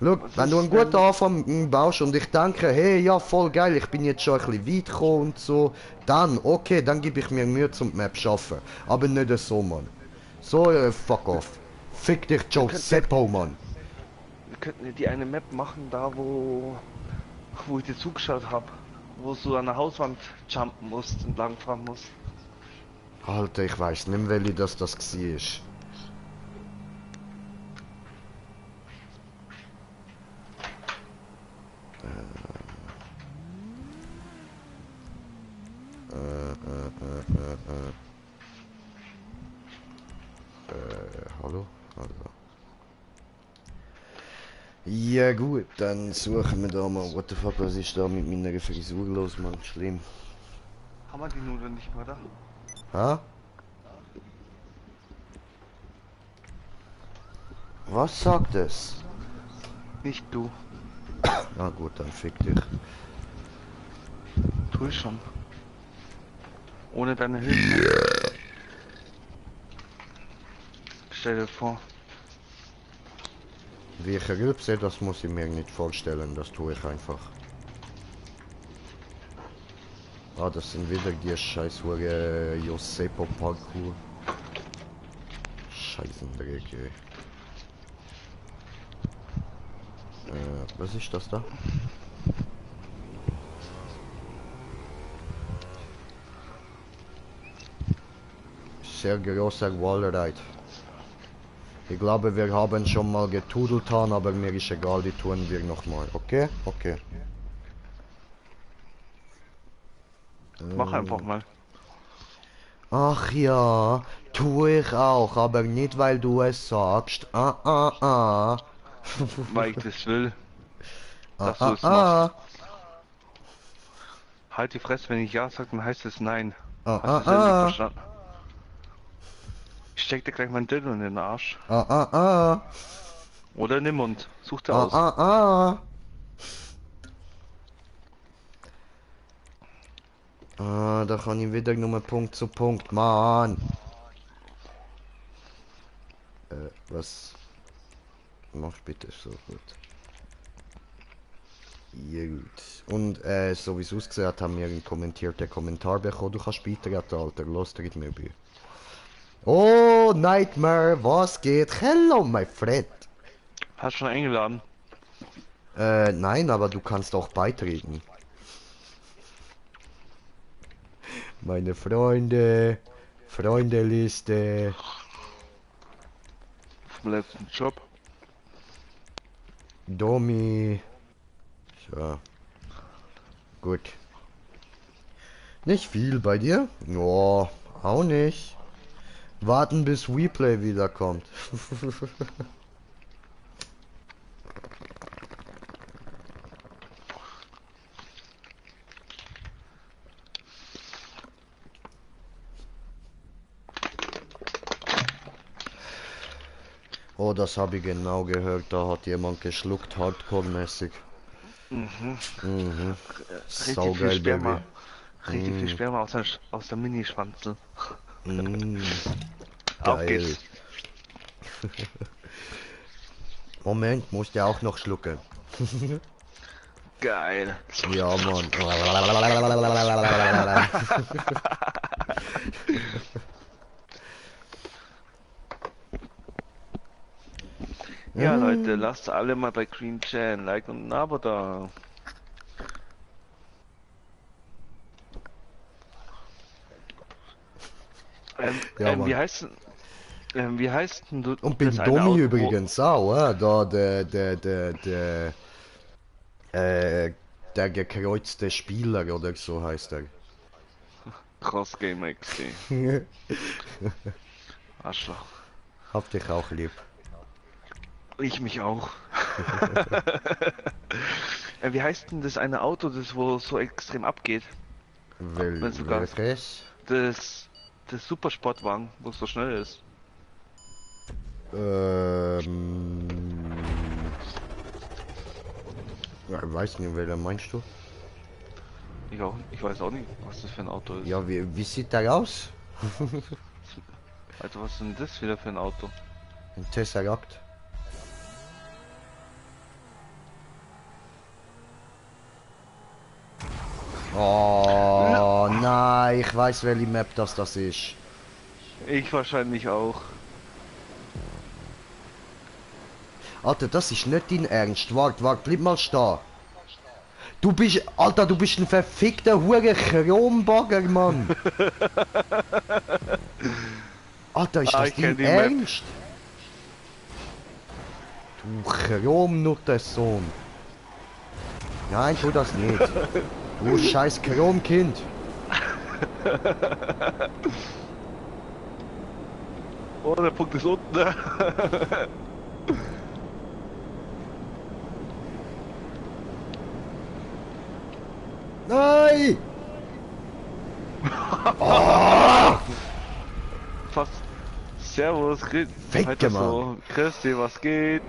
Look, Was wenn du einen ist, wenn- guten Anfang baust und ich denke, hey, ja, voll geil, ich bin jetzt schon ein bisschen weit gekommen und so, dann, okay, dann gebe ich mir Mühe zum Map schaffen. Aber nicht so, Mann. So, fuck off. Fick dich, Joe Seppo, Mann. Wir könnten ja die eine Map machen, da wo ich dir zugeschaut habe. Wo du an der Hauswand jumpen musst und langfahren musst. Alter, ich weiß nicht mehr, welche das war. Hallo? Also. Ja gut, dann suchen wir da mal. What the fuck, was ist da mit meiner Frisur los, Mann? Schlimm. Haben wir die Nudeln nicht mehr da? Ha? Was sagt es? Nicht du. Na gut, dann fick dich. Tu ich schon. Ohne deine Hilfe. Stell dir vor. Wie ich rülpse, das muss ich mir nicht vorstellen, das tue ich einfach. Ah, das sind wieder die scheiß Josepo Parkour. Scheißendreck, ey. Was ist das da? Sehr großer Wallride. Ich glaube, wir haben schon mal getudelt, aber mir ist egal, die tun wir noch mal. Okay? Okay. Mach einfach mal. Ach ja, tue ich auch, aber nicht weil du es sagst. Weil ich das will. Dass Ah, du es ah. machst. Halt die Fresse, wenn ich ja sage, dann heißt es nein. Ah, Hast du es ah, endlich ah. verstanden? Ich steck dir gleich mein Dildo in den Arsch. Ah. Oder in den Mund. Such dir Ah, aus. ah. Ah, da kann ich wieder nur Punkt zu Punkt, Mann. Was? Mach bitte so gut. Ja, gut. Und so wie es ausgesehen hat, haben wir einen kommentierten Kommentar bekommen. Du kannst beitreten, Alter. Los, tritt mir bei. Oh, Nightmare, was geht? Hello, my friend. Hast schon eingeladen? Nein, aber du kannst auch beitreten. Meine Freunde, Freundeliste. Vom letzten Job. Domi. So. Gut. Nicht viel bei dir? Ja, auch nicht. Warten bis WePlay wiederkommt. Oh, das habe ich genau gehört. Da hat jemand geschluckt, Hardcore-mäßig. Mhm. Mhm. Richtig viel Saugeil, Sperma. Baby. Richtig viel Mm. Sperma aus der Minischwanzel. Mm. Auf Geil. geht's. Moment, musst du auch noch schlucken. Geil. Ja, Mann. Ja, Leute, lasst alle mal bei Green Jay ein Like und ein Abo da. Ja, Wie Mann. heißt wie heißt denn du Und das beim eine Domi Auto, übrigens auch, da äh, der gekreuzte Spieler oder so heißt er. Cross Gamer XD. Arschloch. Hab dich auch lieb. Ich mich auch. Wie heißt denn das eine Auto, das wo so extrem abgeht? Wenn sogar Welches? das Supersportwagen, wo es so schnell ist. Ähm, ja, ich weiß nicht, welcher meinst du? Ich weiß auch nicht, was das für ein Auto ist. Ja, wie sieht der aus? Alter, was ist denn das wieder für ein Auto? Ein Tesseract. Oh nein, ich weiß welche Map das ist. Ich wahrscheinlich auch. Alter, das ist nicht dein Ernst. Wart, bleib mal stehen. Du bist, Alter, du bist ein verfickter Hure Chrombagger, Mann. Alter, ist das Ich kenn dein die Map. Ernst? Du Chromnuttersohn. Nein, tu das nicht. Du scheiß Chromkind. Oh, der Punkt ist unten. Ne? Nein! Fast. Servus, Weg, Weiter Mann. so. Christi, was geht?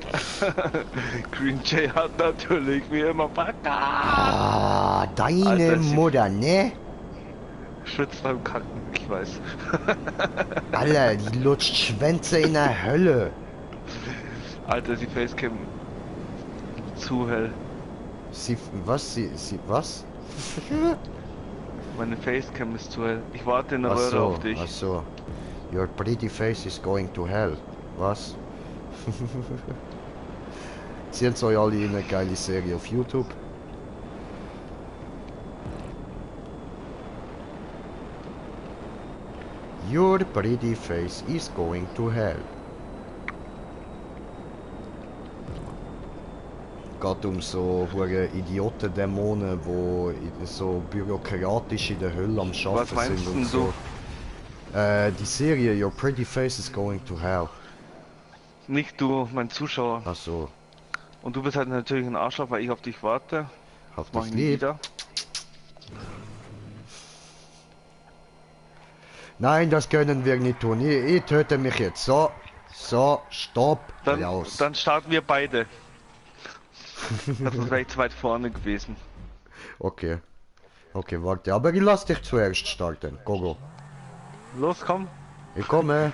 Green Jay hat natürlich wie immer Backa. Ah, deine Alter, sie- Mutter, ne? Schwitzt beim Kacken, ich weiß. Alter, die lutscht Schwänze in der Hölle. Alter, die Facecam zu hell. Was? Meine Facecam ist zu hell. Ich warte in der Ach Röhre so, auf dich. ach so. Your pretty face is going to hell. Was? Sehen euch alle in eine geile Serie auf YouTube. Your pretty face is going to hell. Geht um so hure Idioten-Dämonen, wo so bürokratisch in der Hölle am Was Schaffen meinst sind denn und du? so. Die Serie Your Pretty Face is Going to Hell. Nicht du, mein Zuschauer. Ach so, Und du bist halt natürlich ein Arschloch, weil ich auf dich warte. hab Mach dich ich nie lieb. wieder. Nein, das können wir nicht tun. Ich töte mich jetzt. So, stopp. Raus. Dann starten wir beide. Das ist vielleicht zu weit vorne gewesen. Okay. Okay, warte. Aber ich lass dich zuerst starten. Go. Los, komm. Ich komme.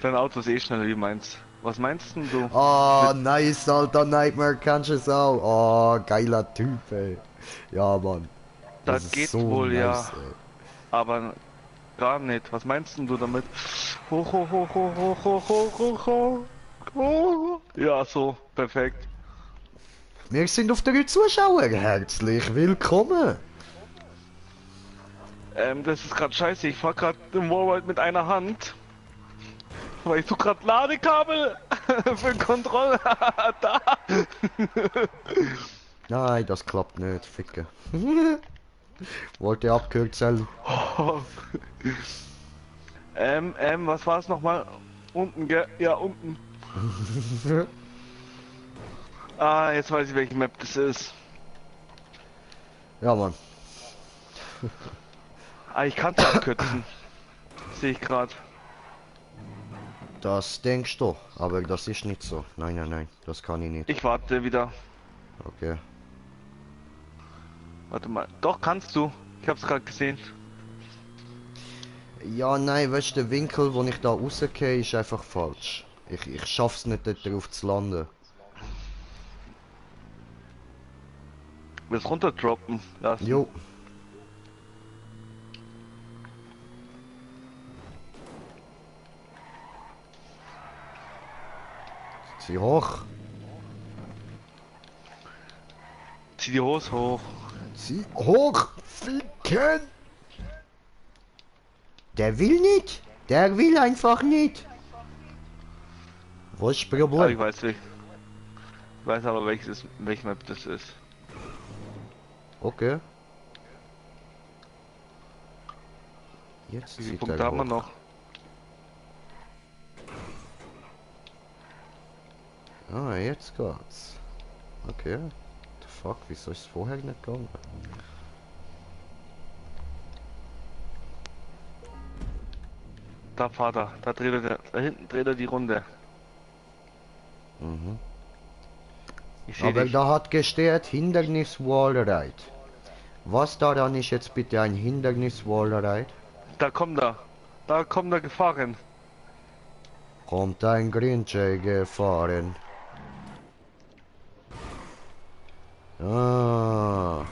Dein Auto ist eh schneller wie meins. Was meinst denn du? Oh, nice, alter Nightmare. Kannst du es auch? Oh, geiler Typ, ey. Ja, Mann. Das ist geht so wohl, ja. ey. Aber gar nicht. Was meinst denn du damit? Hoch, hoch, hoch, hoch, hoch, hoch, hoch, hoch, hoch, hoch. Ja, so. Perfekt. Wir sind auf der Zuschauer. Herzlich willkommen. Das ist gerade scheiße. Ich fahr gerade im Wallride mit einer Hand. Weil ich suche gerade Ladekabel für Kontrolle. Da. Nein, das klappt nicht, Ficke. Wollte abkürzen. Was war es nochmal? Unten, gell? Ja, unten. Ah, jetzt weiß ich, welche Map das ist. Ja, Mann. Ah, ich kann es abkürzen. Sehe ich gerade. Das denkst du, aber das ist nicht so. Nein, nein, nein, das kann ich nicht. Ich warte wieder. Okay. Warte mal. Doch, kannst du. Ich hab's gerade gesehen. Ja, nein, weißt du, der Winkel, wo ich da rausgehe, ist einfach falsch. Ich schaff's nicht, dort drauf zu landen. Willst runterdroppen lassen? Jo. Zieh hoch. Zieh die Hose hoch. Zieh hoch. Ficken. Der will nicht. Der will einfach nicht. Was ist das Ja, ich Problem? weiß nicht. Ich weiß aber welche Map das ist. Okay. Jetzt Wie viele zieht Punkte er haben wir hoch. noch? Ah, jetzt geht's. Okay. The fuck, wieso ist es vorher nicht gegangen? Da Vater, da da hinten dreht er die Runde. Mhm. Ich sehe Aber dich. da hat gesteht Hindernis Wallride. Was daran ist jetzt bitte ein Hindernis Wallride? Da kommt er. Da kommt er gefahren. Kommt ein Grinche gefahren. Ah,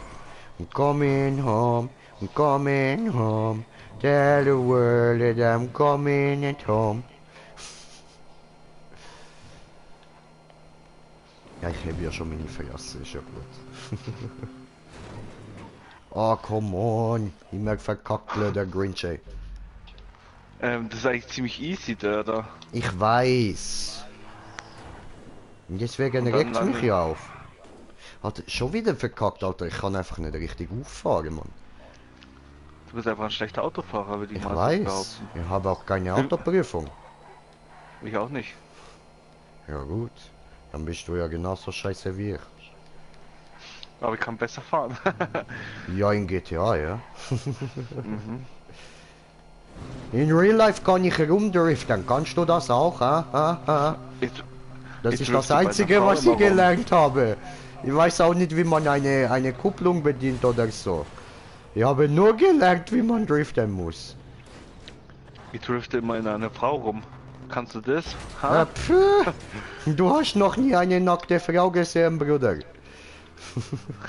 I'm coming home, I'm coming home. Tell the world that I'm coming at home. Ja, ich habe ja schon meine Fresse, ist ja gut. Oh, come on. Immer verkackt, der Grinche. Das ist eigentlich ziemlich easy, der da. Ich weiß. Und deswegen Und dann regt mich landen- ja auf. Hat schon wieder verkackt, Alter. Ich kann einfach nicht richtig auffahren, Mann. Du bist einfach ein schlechter Autofahrer, würde ich Ich mal weiß. behaupten. Ich habe auch keine Autoprüfung. Ich auch nicht. Ja gut. Dann bist du ja genauso scheiße wie ich. Aber ich kann besser fahren. Ja, in GTA, ja. Mhm. In Real Life kann ich herumdriften. Kannst du das auch, Ich, Das Ich ist drifte das bei der Einzige, Frau was ich immer rum. gelernt habe. Ich weiß auch nicht, wie man eine Kupplung bedient oder so. Ich habe nur gelernt, wie man driften muss. ich drifte immer in einer Frau rum. Kannst du das? Ha? Du hast noch nie eine nackte Frau gesehen, Bruder.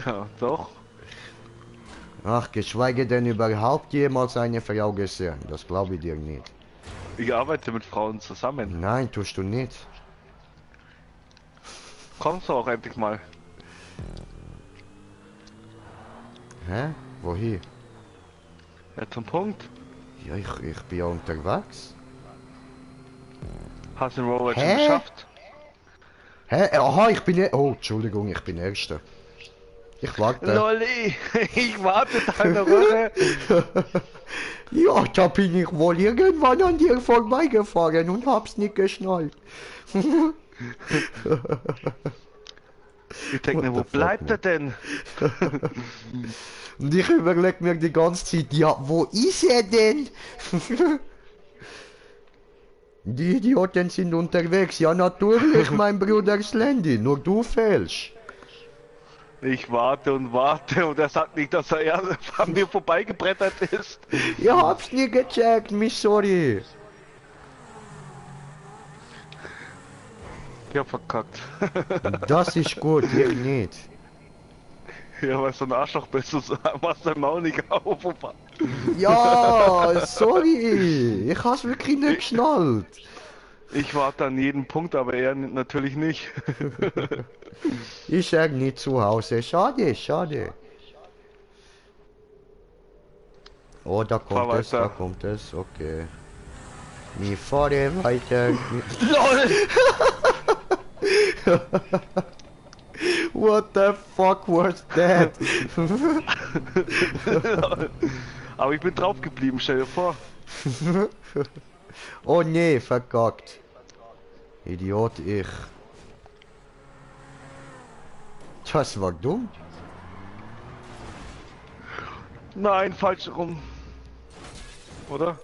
Ja, doch. Ach, geschweige denn überhaupt jemals eine Frau gesehen. Das glaube ich dir nicht. Ich arbeite mit Frauen zusammen. Nein, tust du nicht. Kommst du auch endlich mal? Hä? Wohin? Ja, zum Punkt. Ja, ich bin ja unterwegs. Hast du den Rover Hä? schon geschafft? Hä? Aha, ich bin... Oh, Entschuldigung, ich bin Erster. Ich warte. Lolli, ich warte deine Runde. Ja, da bin ich wohl irgendwann an dir vorbeigefahren und hab's nicht geschnallt. Ich denke mir, wo What the fuck, bleibt er man? denn? Und ich überleg mir die ganze Zeit, ja, wo ist er denn? Die Idioten sind unterwegs. Ja, natürlich, mein Bruder Slendy, nur du fehlst. Ich warte und er sagt nicht, dass er erst an mir vorbeigebrettert ist. Ihr habt's nie gecheckt, mich sorry. Ich hab verkackt. Das ist gut, ich nicht. Ja, weil du so ein Arschloch bist, du machst dein Maul nicht auf. Ja, sorry, ich hab's wirklich nicht geschnallt. Ich warte an jedem Punkt, aber er natürlich nicht. Ich sag nicht zu Hause, schade, schade. Oh, da kommt Fahr es, da weiter. kommt es, okay. Wir fahren weiter. LOL! What the fuck was that? Aber ich bin drauf geblieben, stell dir vor. Oh nee, verkackt. Idiot, ich. Das war dumm. Nein, falsch rum. Oder?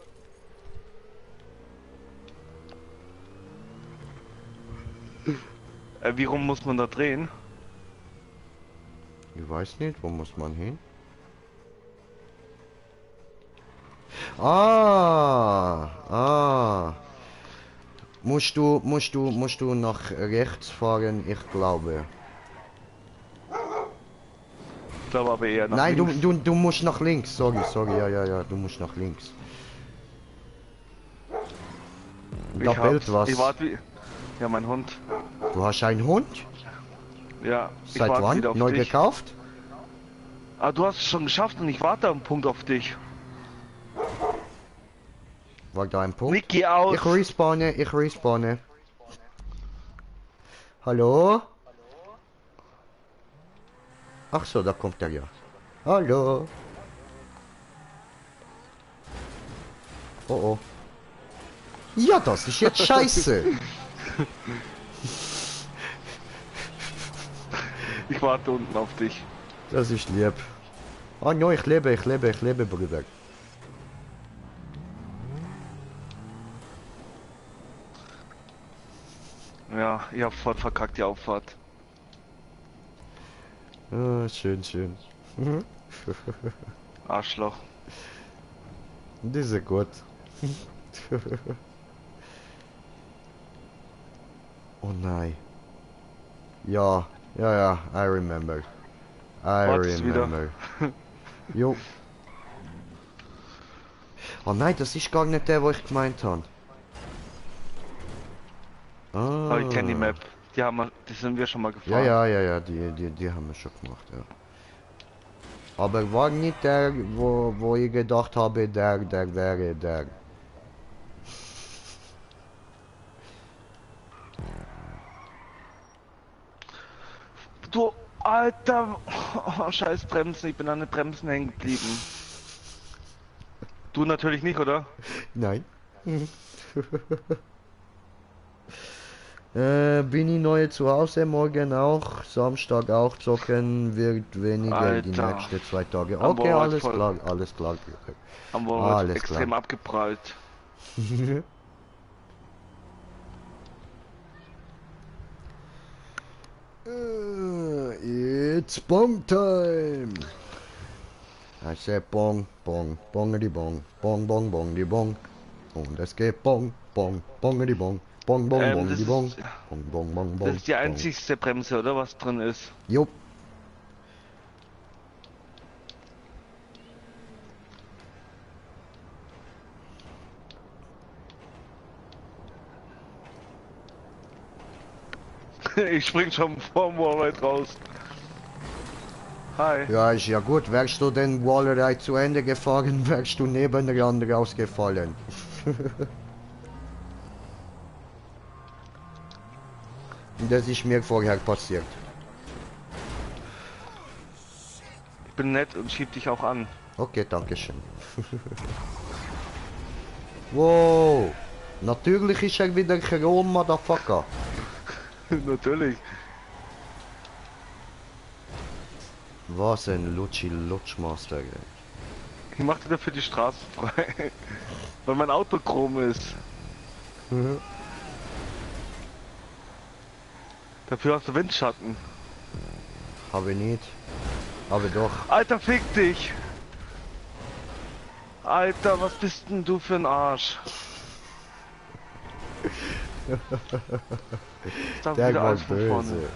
Wie rum muss man da drehen? Ich weiß nicht, wo muss man hin? Ah. Musst du nach rechts fahren, ich glaube. Ich glaube aber eher nach Nein, links. du musst nach links. Sorry, ja, du musst nach links. Da bellt was. Ich warte wie... Ja, mein Hund. Du hast einen Hund? Ja, ich Seit warte wann? wieder auf Neu dich. gekauft? Ah, du hast es schon geschafft und ich warte am Punkt auf dich. War da ein Punkt? Nick, geh aus. Ich respawne. Hallo? Ach so, da kommt er ja. Hallo? Oh oh. Ja, das ist jetzt scheiße. Ich warte unten auf dich. Das ist lieb. Oh no, ich lebe, Bruder. Ja, ich hab voll verkackt die Auffahrt. Ah, schön. Arschloch. Das ist gut. Oh nein. Ja, I remember. Wartest wieder. Jo. Oh nein, das ist gar nicht der, wo ich gemeint habe. Aber ich kenne die Map. Die sind wir schon mal gefahren. Ja, die haben wir schon gemacht, ja. Aber war nicht der, wo ich gedacht habe, der wäre der. Du, Alter. Oh, scheiß Bremsen. Ich bin an den Bremsen hängen geblieben. Du natürlich nicht, oder? Nein. Bin ich neu zu Hause, morgen auch, Samstag auch zocken, wird weniger die Alter. nächsten 2 Tage. Am Okay, Wochenende alles voll. klar, alles klar. Haben wir Alles heute extrem klar. abgeprallt. It's bong time. I said bong, bongedy bong, bong, bong. Und es geht bong, bongedy bong, bongedy das bong, ist- bong. Das ist die einzigste Bremse, oder? Was drin ist. Jupp. Ich spring schon vorm Wallride raus. Hi. Ja, ist ja gut. Wärst du den Wallerei zu Ende gefahren, wärst du nebenan rausgefallen. Das ist mir vorher passiert. Ich bin nett und schieb dich auch an. Okay, danke schön. Wow. Natürlich ist er wieder Chrome, Motherfucker. Natürlich. Was ein Lutschmaster. Ey. Ich mach dir dafür die Straße frei. Weil mein Auto chrom ist. Dafür hast du Windschatten. Habe nicht. Aber doch. Alter, fick dich! Alter, was bist denn du für ein Arsch? Da Der wieder war alles von vorne. böse.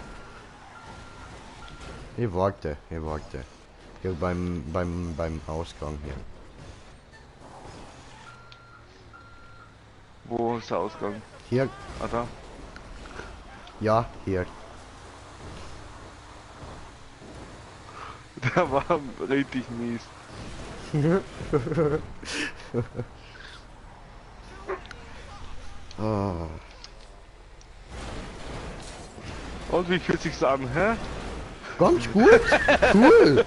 Ich warte. Hier beim Ausgang hier. Wo ist der Ausgang? Hier, Ah, da. ja, hier. Der war richtig mies. Ah. Und wie fühlt sich's an, hä? Ganz gut. Cool.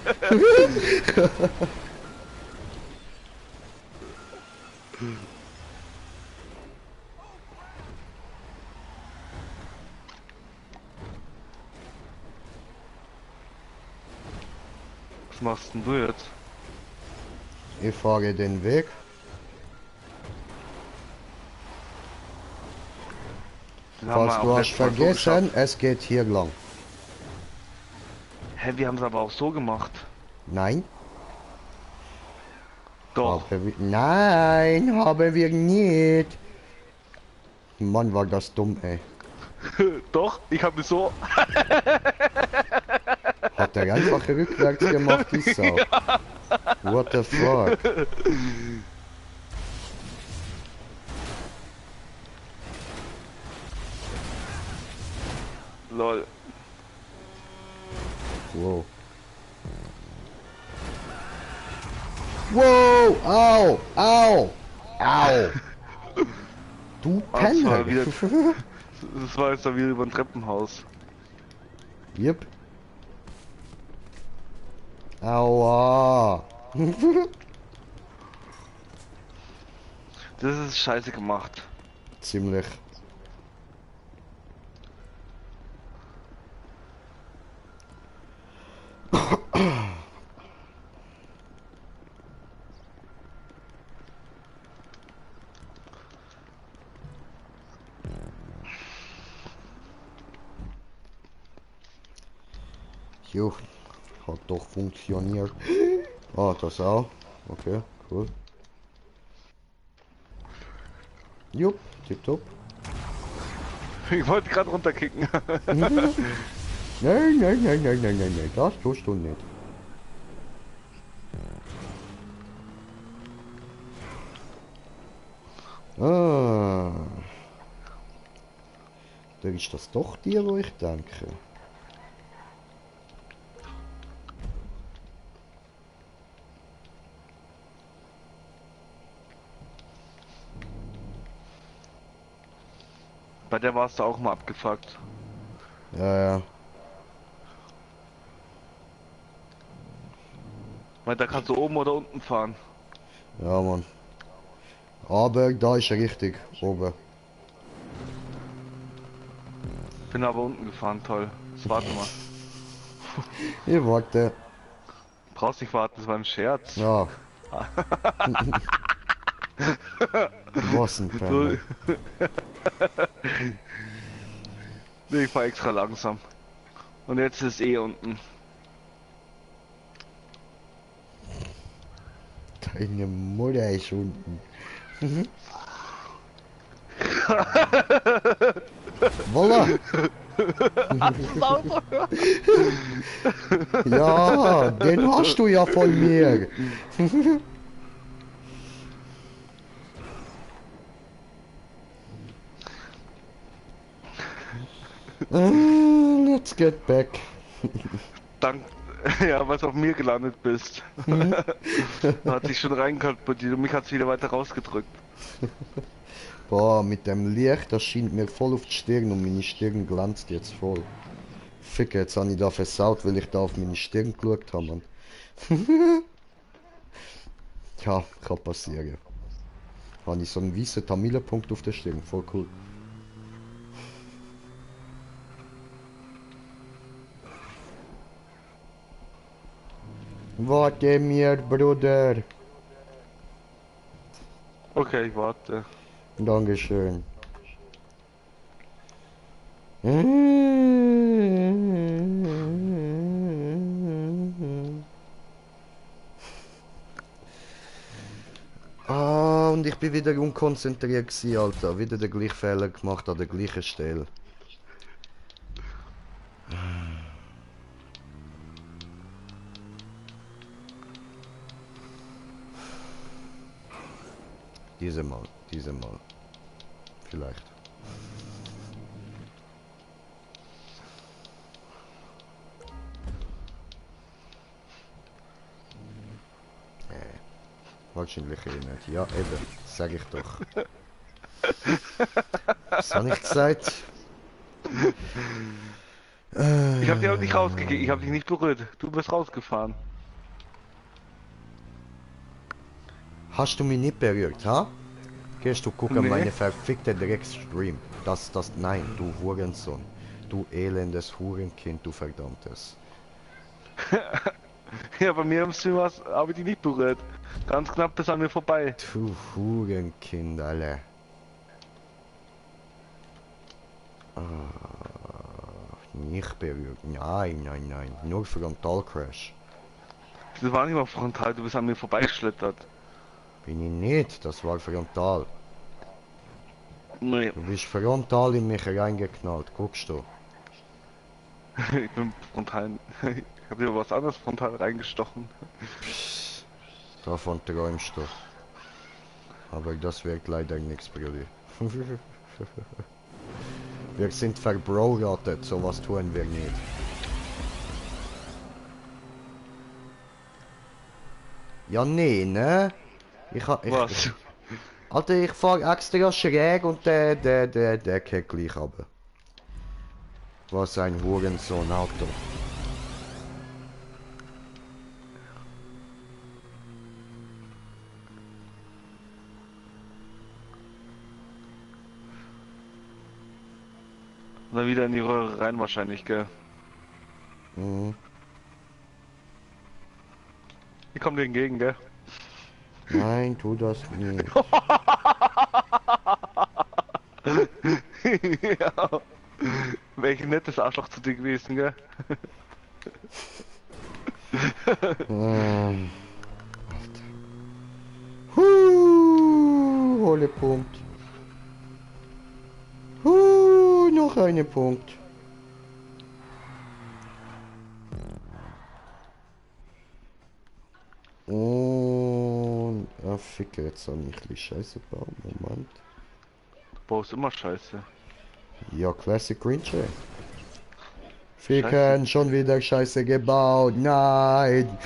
Was machst denn du jetzt? Ich fahre den Weg. Den haben Falls wir du auch hast letztes Mal so vergessen, geschafft. es geht hier lang. Hä, wir haben es aber auch so gemacht. Nein, Doch. nein, haben wir nicht. Mann, war das dumm, ey. Doch, ich habe es so. Hat er einfach rückwärts gemacht, die Sau. What the fuck? Lol. Wow. Wow! Au! Au! Au! Du Ah, das Penner! war wieder- Das war jetzt da wieder über ein Treppenhaus. Yep. Aua! Das ist scheiße gemacht. Ziemlich. Jo, hat doch funktioniert. Ah, das auch. Okay, cool. Jo, tipptopp. Ich wollte gerade runterkicken. Nein, nein, nein, nein, nein, nein, nein, das tust du nicht. Ah. Da ist das doch dir, wo ich denke. Bei der warst du auch mal abgefuckt. Ja, ja. Weil da kannst du oben oder unten fahren. Ja, Mann. Aber da ist er richtig, oben. Bin aber unten gefahren, toll. Jetzt warte mal. Ich warte. Brauchst nicht warten, das war ein Scherz. Ja. Was ein Penner. Nee, ich fahr extra langsam. Und jetzt ist eh unten. Deine Mutter ist unten. Voila! Ja, den hast du ja von mir. Let's get back. Dank, ja, weil du auf mir gelandet bist. Hat sich schon reinkalkuliert und mich hat's wieder weiter rausgedrückt. Boah, mit dem Licht, das scheint mir voll auf die Stirn und meine Stirn glänzt jetzt voll. Fick, jetzt habe ich da versaut, weil ich da auf meine Stirn geschaut habe, Mann. Ja, kann passieren. Habe ich so einen weißen Tamilenpunkt auf der Stirn, voll cool. Warte mir, Bruder. Okay, ich warte. Dankeschön. Ah, und ich bin wieder unkonzentriert gewesen, Alter. Wieder den gleichen Fehler gemacht an der gleichen Stelle. Diese Mal. Vielleicht. Wahrscheinlich eh nicht. Ja, eben. Sag ich doch. Was habe ich gesagt? Ich hab dich auch nicht rausgekickt, ich hab dich nicht berührt. Du bist rausgefahren. Hast du mich nicht berührt, ha? Gehst du gucken Nee. meine verfickte Drecksstream? Nein, du Hurensohn. Du elendes Hurenkind, du verdammtes. Ja, bei mir im Stream habe ich dich nicht berührt. Ganz knapp bis an mir vorbei. Du Hurenkind, Alter. Nicht berührt. Nein, nein, nein. Nur Frontalcrash. Das war nicht mal frontal, du bist an mir vorbeigeschlittert. Bin ich nicht, das war frontal. Nee, Du bist frontal in mich reingeknallt, guckst du. ich bin frontal. Ich hab dir was anderes frontal reingestochen. Davon träumst du. Aber das wird leider nichts, Brudi. Wir sind verbroratet, sowas tun wir nicht. Ja, nee, ne? Was? Alter, ich fahr extra schräg und der geht gleich runter. Was ein Hurensohn, Auto. Dann wieder in die Röhre rein wahrscheinlich, gell? Mhm. Ich komm dir entgegen, gell? Nein, tu das nicht. Ja. Welch nettes Arschloch zu dir gewesen, gell? Alter. Holle Punkt. Noch eine Punkt. Und... Ah, ficke, jetzt soll ich ein bisschen Scheiße bauen. Moment. Du baust immer Scheiße. Ja, Classic Green Jay. Ficken, schon wieder Scheiße gebaut. Nein.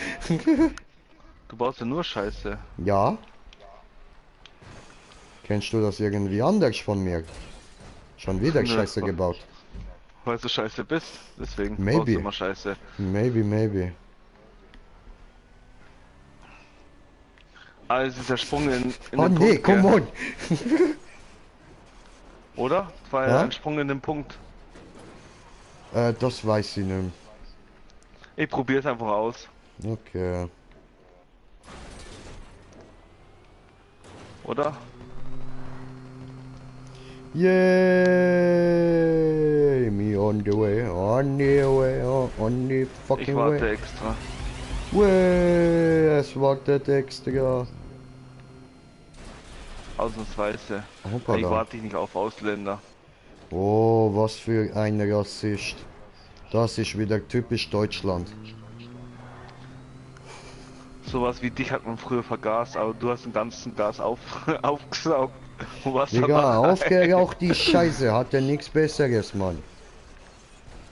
Du baust ja nur Scheiße. Ja. Kennst du das irgendwie anders von mir? Schon wieder Nö, Scheiße wa- gebaut. Weil du Scheiße bist, deswegen baust Maybe. du immer Scheiße. Maybe. Also dieser Sprung in Oh den nee, Punkt, come gell? on. Oder? Das war ja Ja? ein Sprung in den Punkt. Das weiß ich nicht. Ich probier's einfach aus. Okay. Oder? Yay! Me on the way, on the fucking Ich warte way. extra. Way, es wartet extra. Ausnahmsweise. Hoppala. Ich warte nicht auf Ausländer. Oh, was für ein Rassist. Das ist wieder typisch Deutschland. Sowas wie dich hat man früher vergaß, aber du hast den ganzen Gas aufgesaugt. Und was Digga, aufgeraucht die Scheiße, hatte nichts Besseres, Mann.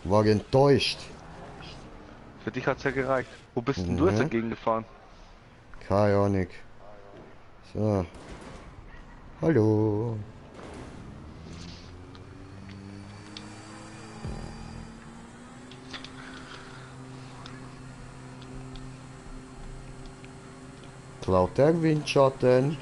War enttäuscht. Für dich hat's ja gereicht. Wo bist denn du jetzt Mhm. dagegen gefahren? Keine Ahnung. So. Hallo. Klaut der Windschatten.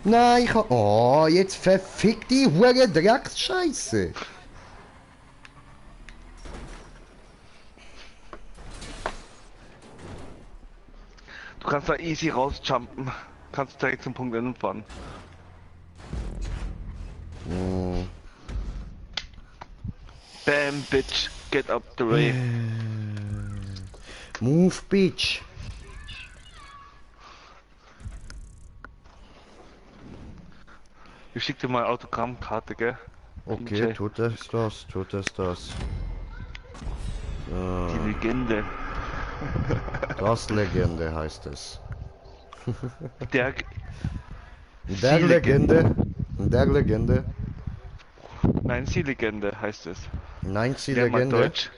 Nein, ich hab... Oh, jetzt verfickt die hure Drecksscheiße. Du kannst da easy rausjumpen. Kannst direkt zum Punkt Ende fahren. Hm. Bam, bitch, get up the way. Move, bitch. Ich schick dir mal Autogrammkarte, gell? Okay, Okay. tut es das. Die Legende. Das Legende heißt es. Der Der Sie Legende. Der Legende. Nein, sie Legende heißt es. Nein, die Lern mal Legende. Deutsch.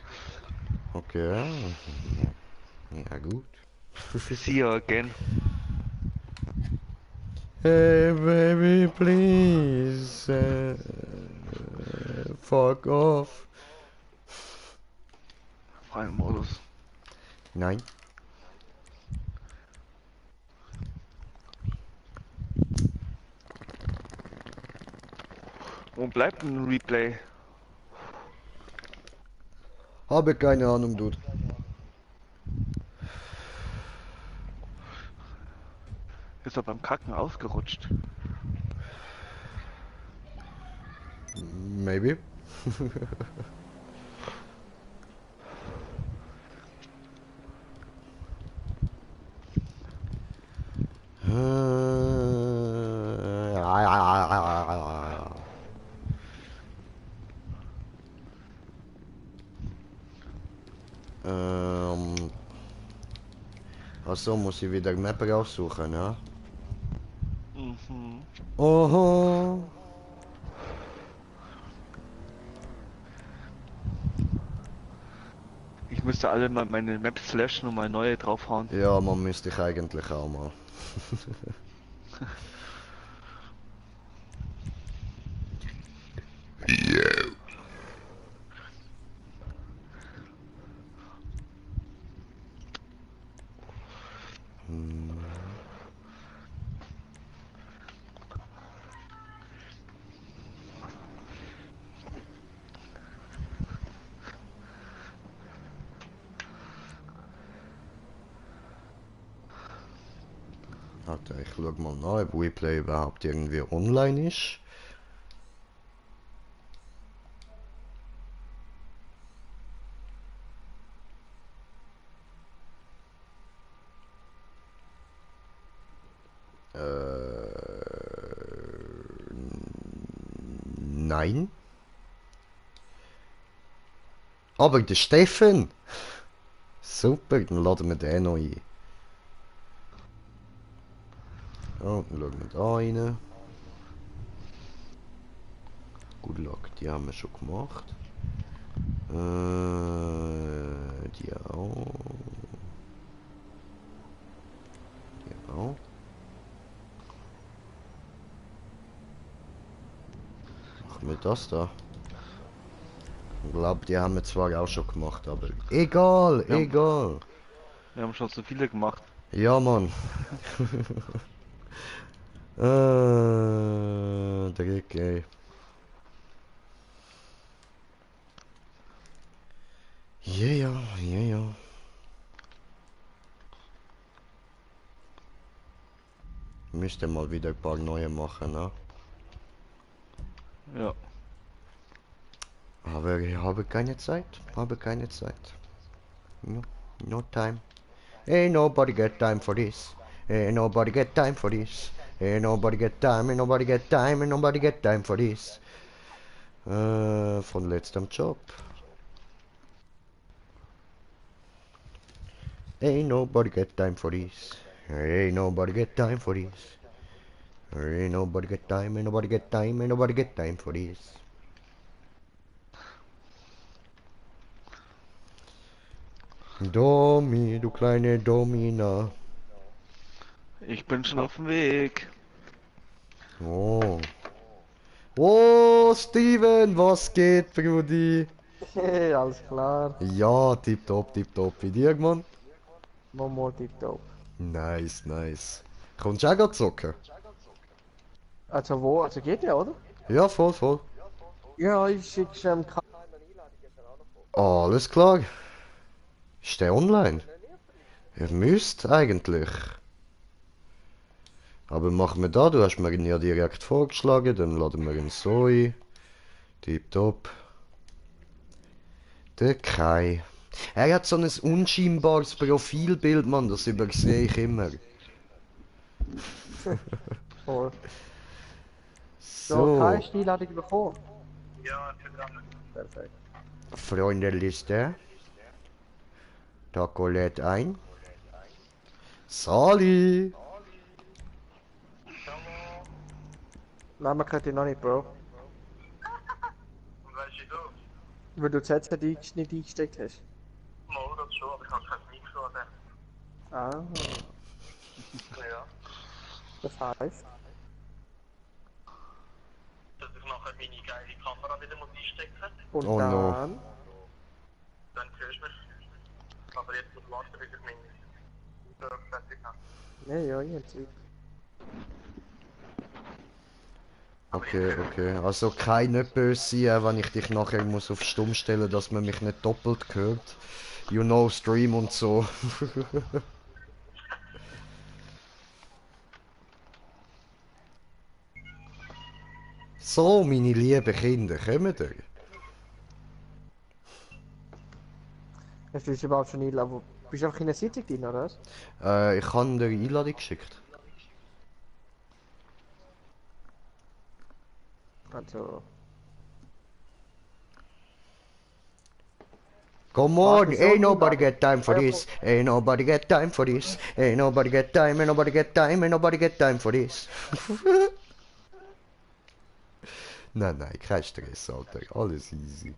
Okay. Ja, gut. See you again. Hey, baby, please. Fuck off. Freien Modus. Nein. Und bleibt ein Replay. Habe keine Ahnung, Dude. Ist er beim Kacken ausgerutscht? Maybe. Also muss ich wieder Map raussuchen, ja? Mhm. Oho. Ich müsste alle mal meine Maps löschen und mal neue draufhauen. Ja, man müsste ich eigentlich auch mal. Warte, ich schau mal nach, ob WePlay überhaupt irgendwie online ist. Nein. Aber der Steffen! Super, dann laden wir den noch ein. Oh, dann schauen wir da rein. Good luck, die haben wir schon gemacht. Die auch. Die auch. Machen wir das da? Ich glaube, die haben wir zwar auch schon gemacht, aber egal, Ja. egal. Wir haben schon so viele gemacht. Ja, Mann. Dreck, ey. Ja, ja, ja, ja. Müsste mal wieder ein paar neue machen, ne? Ja. Aber ich habe keine Zeit. Habe keine Zeit. No, no time. Ain't nobody get time for this. Ain't nobody get time for this. Ain't nobody get time, ain't nobody get time, ain't nobody get time for this. Von letztem Job. Ain't nobody get time for this. Ain't nobody get time for this. Ain't nobody get time, ain't nobody get time, ain't nobody get time for this. Domi, du kleine Domina. Ich bin schon auf dem Weg. Oh. Oh, Steven, was geht, Brudi? Hey, alles klar. Ja, tipptopp, tipptopp. Wie dir, Mann? Momo tipptopp. Nice, nice. Kommst du auch grad zocken? Also wo? Also geht ja, oder? Ja, voll, voll. Ja, ich schicke Karl. Alles klar. Ist der online? Ihr müsst eigentlich. Aber machen wir da, du hast mir ihn ja direkt vorgeschlagen, dann laden wir ihn so ein. Tipptopp. Der Kai. Er hat so ein unscheinbares Profilbild, Mann, das übersehe ich immer. Voll. So, So, Kai, Einladung bekommen. Ja, ich bin dran. Perfekt. Freundeliste. Taco lädt ein. Sali! Namen kennt ihr noch nicht, Bro. Und weißt du, Weil du das Headset nicht eingesteckt hast. mal das schon, aber ich habe kein Mikro an dem. Ah, Ja. das heißt. Dass ich nachher meine geile Kamera wieder muss einstecken Und Oh no. dann. dann hörst du mich. Aber jetzt muss ich warten, bis ich meine fertig habe. Nee, ja, ich hab's. Okay, okay. Also keine böse sein, wenn ich dich nachher muss auf Stumm stellen, dass man mich nicht doppelt hört. You know, Stream und so. So, meine lieben Kinder, kommen ihr? Hast du uns überhaupt schon einladen? Bist du einfach in der Sitzung drin, oder was? Ich habe dir eine Einladung geschickt. Also. Come Warte, on, so ain't nobody Einladung. get time for this. Ain't nobody get time for this. Ain't nobody get time, ain't nobody get time, ain't nobody get time for this. Nein, nein, kein Stress, Alter. Alles easy.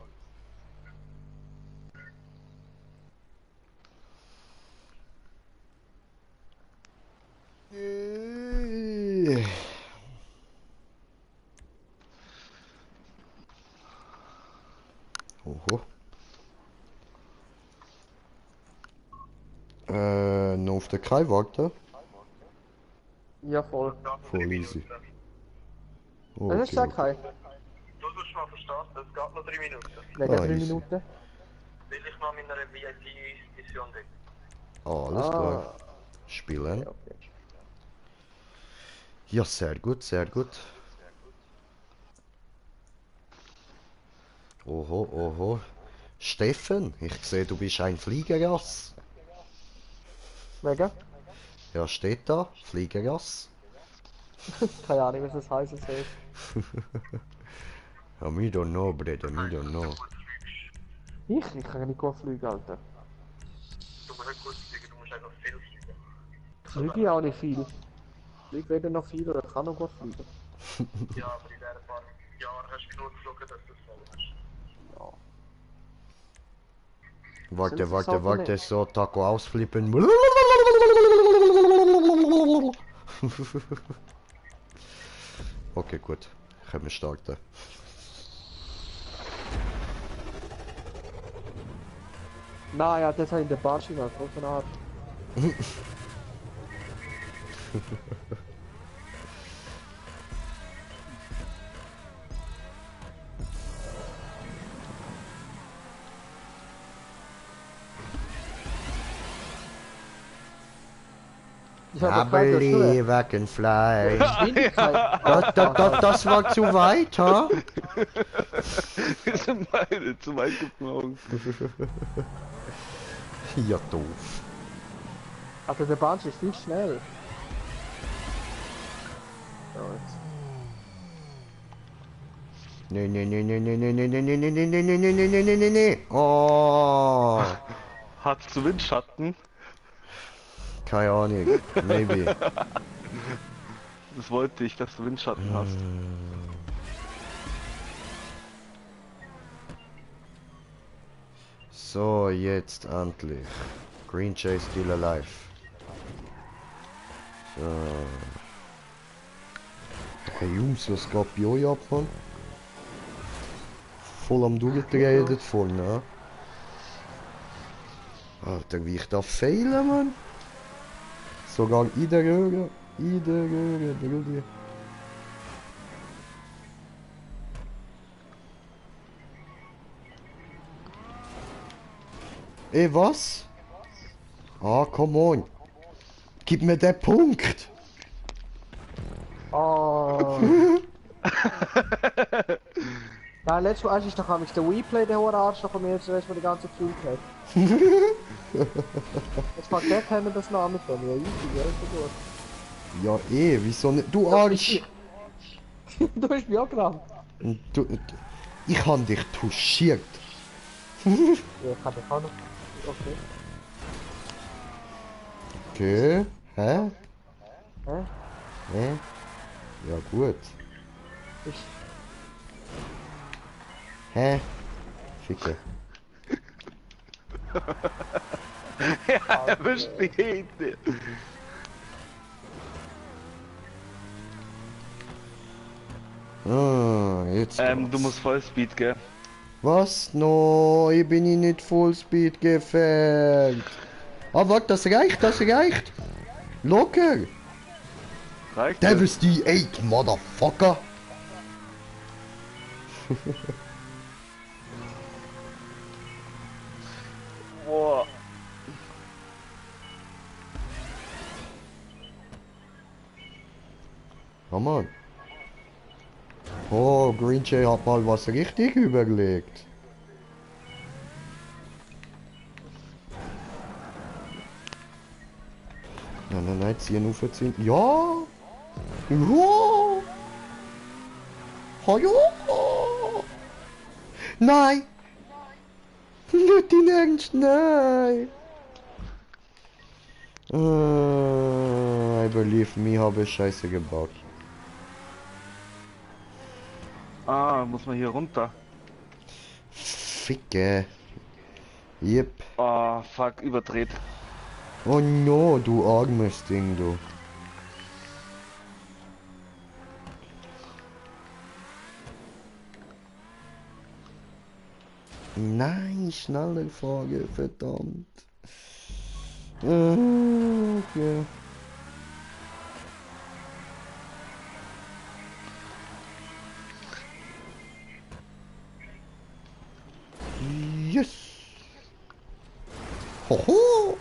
Oho. Noch auf den Kai warten? Ja, voll. Voll easy. Was hast du gesagt, Kai? Du sollst mal verstehen, es geht noch 3 Minuten. Wegen Ah, 3 easy. Minuten. Will ich noch in einer VIP-Mission bin. Alles klar. Spielen. Okay. Ja, sehr gut, sehr gut. Oho, oho. Steffen, ich sehe, du bist ein Fliegerjass. Wegen? Ja, steht da, Fliegerjass. Keine Ahnung, was das heißen soll. Ja, me don't know, Brede, me don't know. Ich kann nicht gut fliegen, Alter. Du musst nicht gut fliegen, du musst einfach viel fliegen. Fliege ich auch nicht viel. Fliege weder noch viel oder kann noch gut fliegen. Ja, aber in diesen paar Jahren hast du genug geflogen, dass du es voll hast. Warte, Sind warte, Sachen warte, nicht? so, Taco ausflippen. Okay, gut. Können wir starten. Nein, ja, das habe ich in der Bahnschiene, so von Art. Ich I habe gefragt, believe I can fly. Geschwindigkeit. Das war zu weit, ha? Wir sind beide zu weit geflogen. Ja, doof. Also der Bahnschiene ist viel schnell. So, jetzt. Nee, nee, nee, nee, nee, nee, nee, nee, nee, nee, nee, nee, nee, nee, nee, nee, nee, nee. Oh. Hat's du Windschatten? Keine Ahnung. Maybe. Das wollte ich, dass du Windschatten hast. So, jetzt endlich. Green Chase still alive. So. Hey Jungs, was geht bei euch ab, Mann? Voll am Durchdrehen dort vorne, ne? Alter, wie ich da fehle, Mann. Sogar in der Röhre. In der Röhre, Brudi. Ey, was? Ah, come on. Gib mir den Punkt. Oh. Nein, letztes Mal ist doch am der WePlay der hohe Arsch noch von mir, zuerst mal die ganze Gefühl hat. Jetzt mal dort haben wir das Namen von mir. Easy, ja, ist ja gut. Ja, wieso nicht? Du Arsch. Du hast mich auch gerannt. Ich hab dich touchiert. Ja, kann ich auch noch. Okay. Okay. Hä? Hä? Hä? Ja, gut. Ich. Hä? Ficke. Ja, er besteht. Ah, jetzt Du geht's. musst Vollspeed, gell? Was? No, ich bin in nicht Fullspeed gefällt. Ah, warte, das reicht, das reicht. Locker. Reicht das? Devil's 8, Motherfucker. Boah. Come on. Oh, Green Jay hat mal was richtig überlegt. Nein, nein, nein, ziehen aufziehen. Ja! Ja! Ha, ja! Nein! Nicht in Ernst, nein! I believe me, habe ich Scheiße gebaut. Ah, muss man hier runter. Ficke. Yep. Ah, fuck, überdreht. Oh no, du armes Ding, du. Nein, schneller Frage, verdammt. Okay. Yes! Hoho!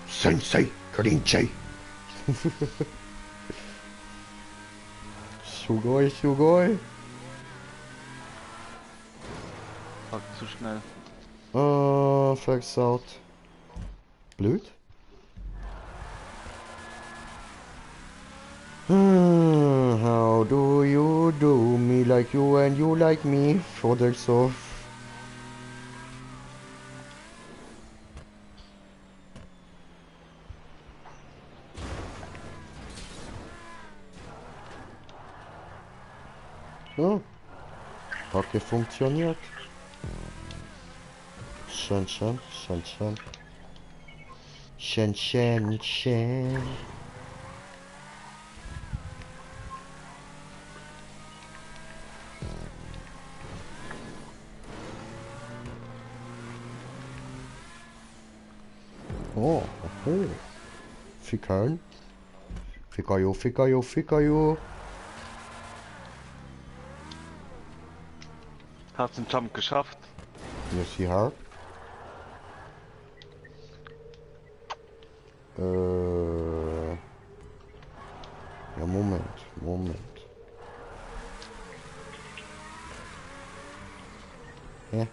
Sensei Grinchei! Sugoi, Sugoi! Fuck, zu schnell. Versaut. Blöd? How do you do me like you and you like me? Oder so. So. Hat funktioniert. Schön, schön, schön, schön. Schön, schön, schön. Oh, oh. Fickern. Fickajo, Fickajo, Fickajo. Hast den Jump geschafft? Yes, he hat. Ja, Moment, Moment. Hä?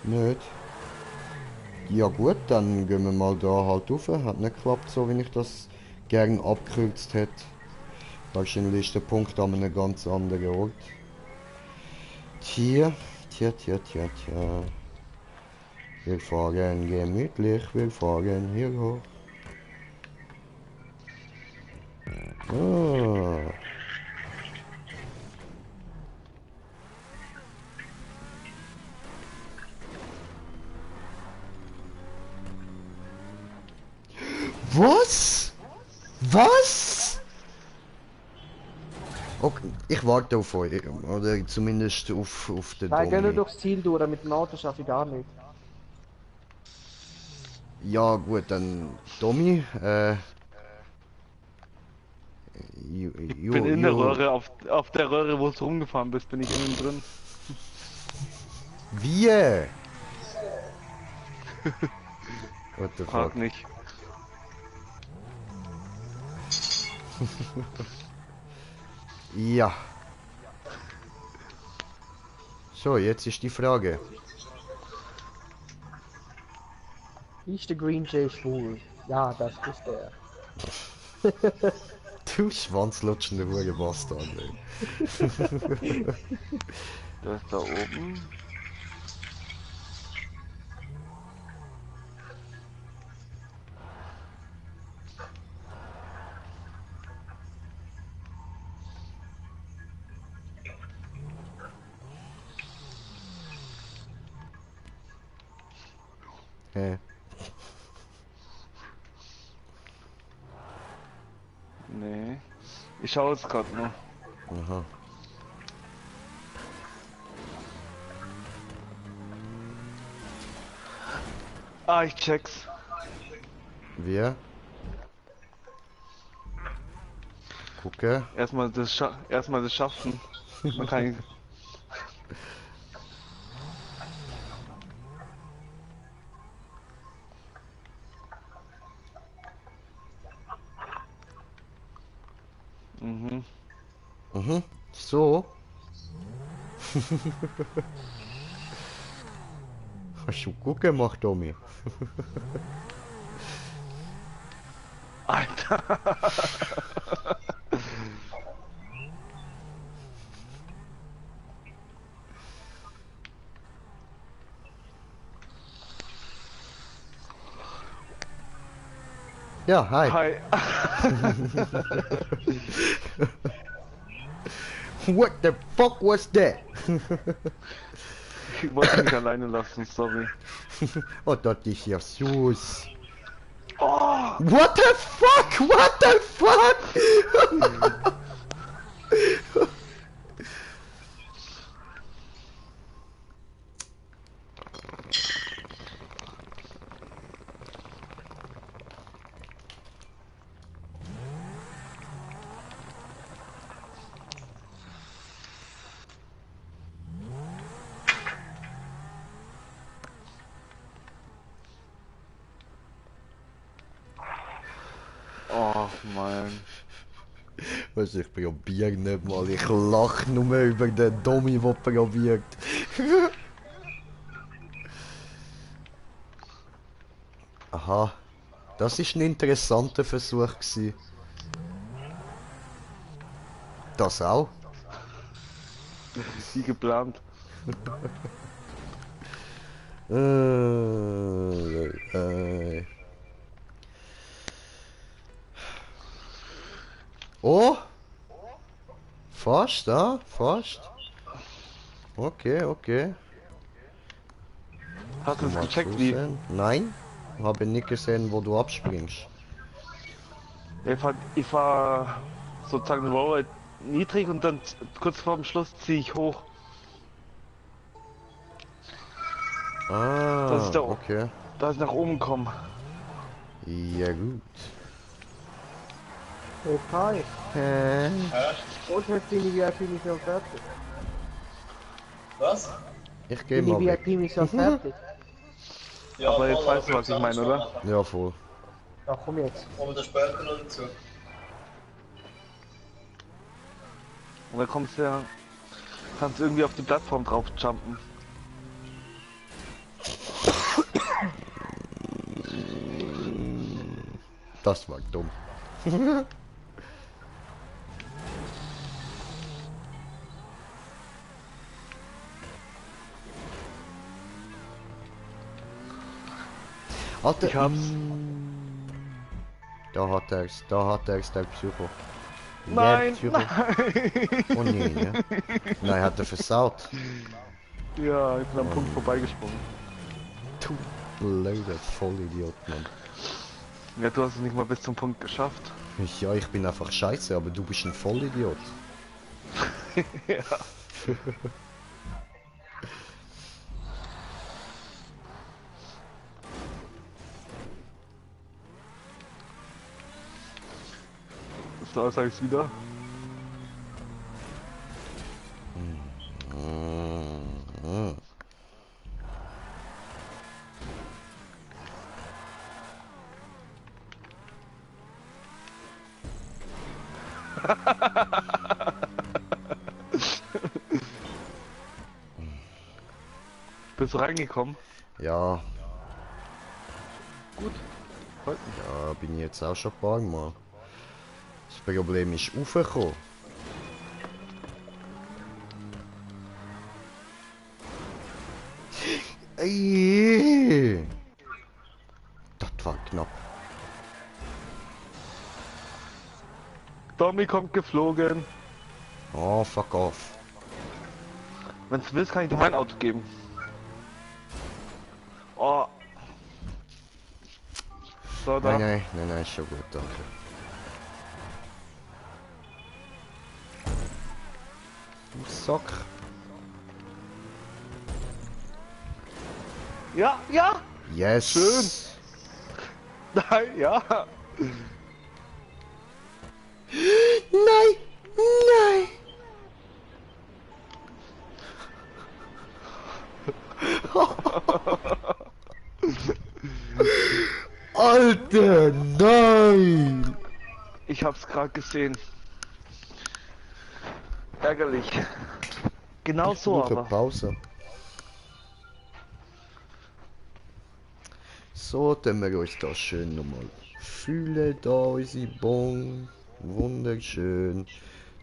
Nicht? Ja gut, dann gehen wir mal da halt rauf. Hat nicht geklappt, so wie ich das gern abgekürzt hätte. Wahrscheinlich ist der Punkt an einem ganz anderen Ort. Tja, tja, tja, tja, tja. Wir fahren gemütlich, wir fahren hier hoch. Ah. Was? Was? Okay, ich warte auf euch. Oder zumindest auf den Nein, geh nur Domi. durchs Ziel durch, mit dem Auto schaffe ich gar nicht. Ja gut, dann Domi, Ich bin in der Röhre, auf der Röhre, wo du rumgefahren bist, bin ich innen drin. Wie? What the fuck? Frag nicht. Ja. So, jetzt ist die Frage. Ist der Green Jay schwul? Ja, das ist er. Du schwanzlutschende Hurenbastard, ey. Der ist da oben. Hä? Nee. Ich schaue jetzt gerade nur. Aha. Ah, ich check's. Wir? Gucke. Erstmal erstmal das Schaffen. Man kann Mhm. Mhm. So. Hast du gut gemacht, Domi. Alter. Ja, hi. Hi. What the fuck was that? Ich wollte mich alleine lassen, sorry. Oh, das ist ja süß. Oh, What the fuck? What the fuck? oh Mann. Also ich probiere nicht mal, ich lache nur über den Dummy, der probiert. Aha, das ist ein interessanter Versuch gewesen. Das auch? Wie geplant. Äh. Oh! Fast, ah? Fast? Okay, okay. Hast du es Mal gecheckt, wie? zusehen. Nein, habe nicht gesehen, wo du abspringst. Ich fahr sozusagen Rollrate niedrig und dann kurz vor dem Schluss ziehe ich hoch. Ah, Das ist der okay. Da ich nach oben komme. Ja gut. Okay. Hä? Und jetzt deine VIP-Mission fertig. Was? Ich geh Deine mal weg. VIP-Mission fertig. Ja, Aber jetzt voll, weißt du, was ich meine, oder? Ja, voll. Ja, komm jetzt. Kommen wir da später noch dazu. Und dann kommst du ja, kannst irgendwie auf die Plattform drauf jumpen. Das war dumm. Alter, Ich hab's. Da hat er's, der Psycho. Nein, Der Psycho. Oh nee, ne? Nein, hat er versaut. Ja, ich bin am Punkt vorbeigesprungen. Du blöder Vollidiot, Mann. Ja, du hast es nicht mal bis zum Punkt geschafft. Ja, ich bin einfach scheiße, aber du bist ein Vollidiot. Ja. So, sag ich's wieder. Bist du reingekommen? Ja, Gut. Freut mich. ja, bin ich jetzt auch schon ein paar Mal. Das Problem ist raufgekommen. Ey. Das war knapp. Tommy kommt geflogen. Oh, fuck off. Wenn du willst, kann ich dir mein Auto geben. Oh. So, da. Nein, ist schon gut, danke. Du Sack. Ja, ja. Yes. Schön. Nein, ja. Nein, nein. Alter, nein. Ich hab's gerade gesehen. ärgerlich. Genau Ich so brauche aber. Pause. So, dann wir uns da schön nochmal fühlen, da unsere Bon. Wunderschön.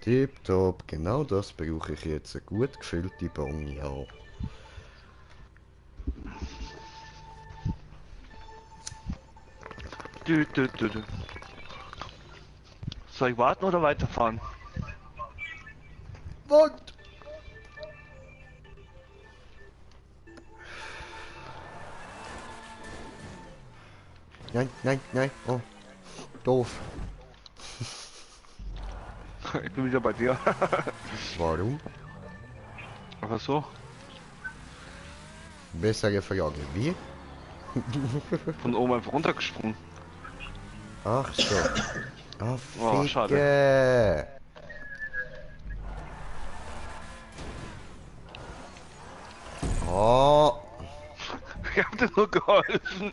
Tipptopp, genau das brauche ich jetzt. Eine gut gefüllte Bon, ja. Du. Soll ich warten oder weiterfahren? Wart! Nein, oh. Doof. Ich bin wieder bei dir. Warum? Aber so. Bessere Frage, wie? Von oben einfach runtergesprungen. Ach so. Ah, Oh, Ficke. schade. Oh. Ich hab dir nur geholfen.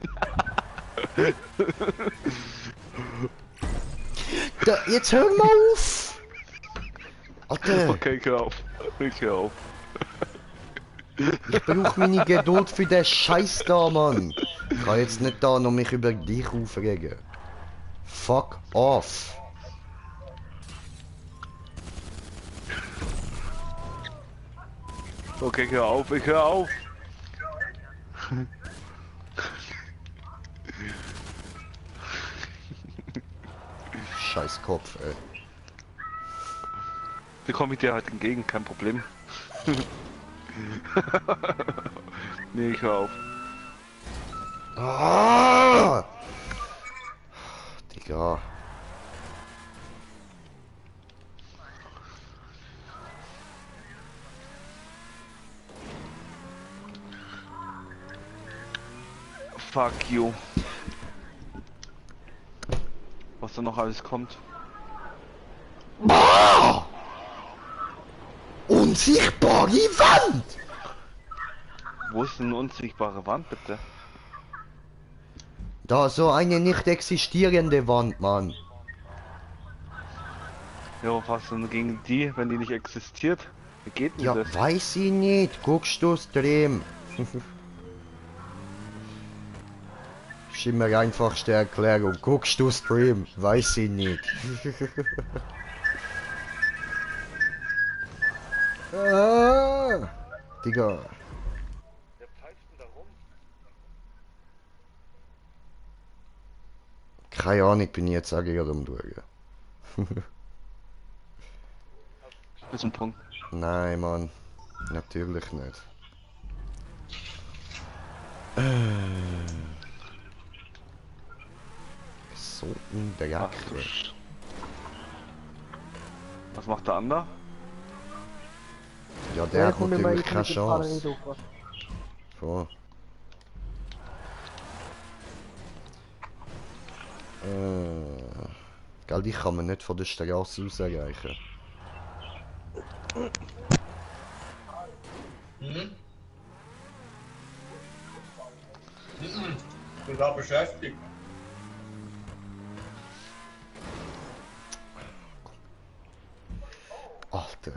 Da, jetzt hör mal auf! Alter, Okay, ich hör auf. Ich hör auf. ich brauch meine Geduld für den Scheiß da, Mann. Ich kann jetzt nicht da noch mich über dich aufregen. Fuck off. Okay, ich hör auf. Ich hör auf. Scheiß Kopf, ey. Da komme ich dir halt entgegen, kein Problem. Nee, ich hör auf. Ah! Digga. Fuck you. Was da noch alles kommt. Ah! Unsichtbare Wand! Wo ist denn eine unsichtbare Wand, bitte? Da, so eine nicht existierende Wand, Mann. Ja, was denn gegen die, wenn die nicht existiert? Wie geht denn Ja, das? weiß ich nicht. Guckst du Stream? Ist immer einfachste Erklärung. Guckst du Stream? Weiß ich nicht. Ah, Digga. Der pfeift denn da rum? Keine Ahnung, bin ich jetzt auch gerade am Schauen. Ist ein Punkt. Nein, Mann. Natürlich nicht. So ein Dreck. Ach, du Was macht der andere? Ja, der hat kommt mir mal natürlich keine mit dem Fahrrad Chance. nicht auf. So. Gell, die kann man nicht von der Straße aus erreichen. Bin da beschäftigt. Alter.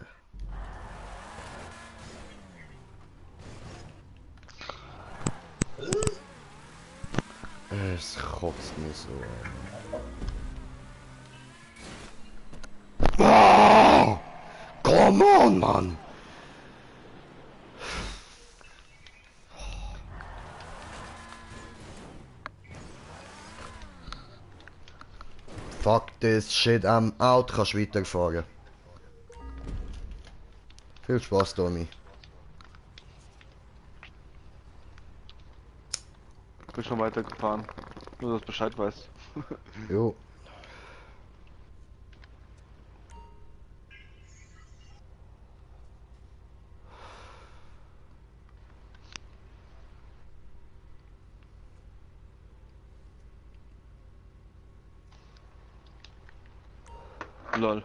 Es kotzt mich so an. Oh! Come on, Mann! Fuck this shit, I'm out, kannst weiterfahren. Viel Spaß, Tommy. Ich bin schon weitergefahren. Nur, dass du Bescheid weißt. Jo. Lol.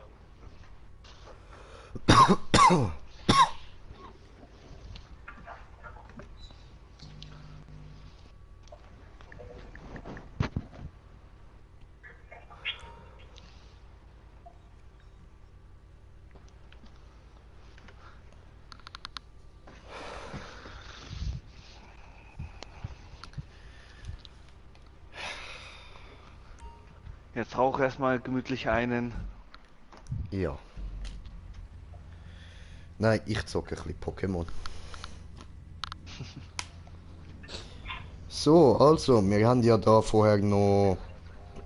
Jetzt rauch erstmal gemütlich einen. Ja. Nein, ich zocke ein bisschen Pokémon. So, also, wir haben ja da vorher noch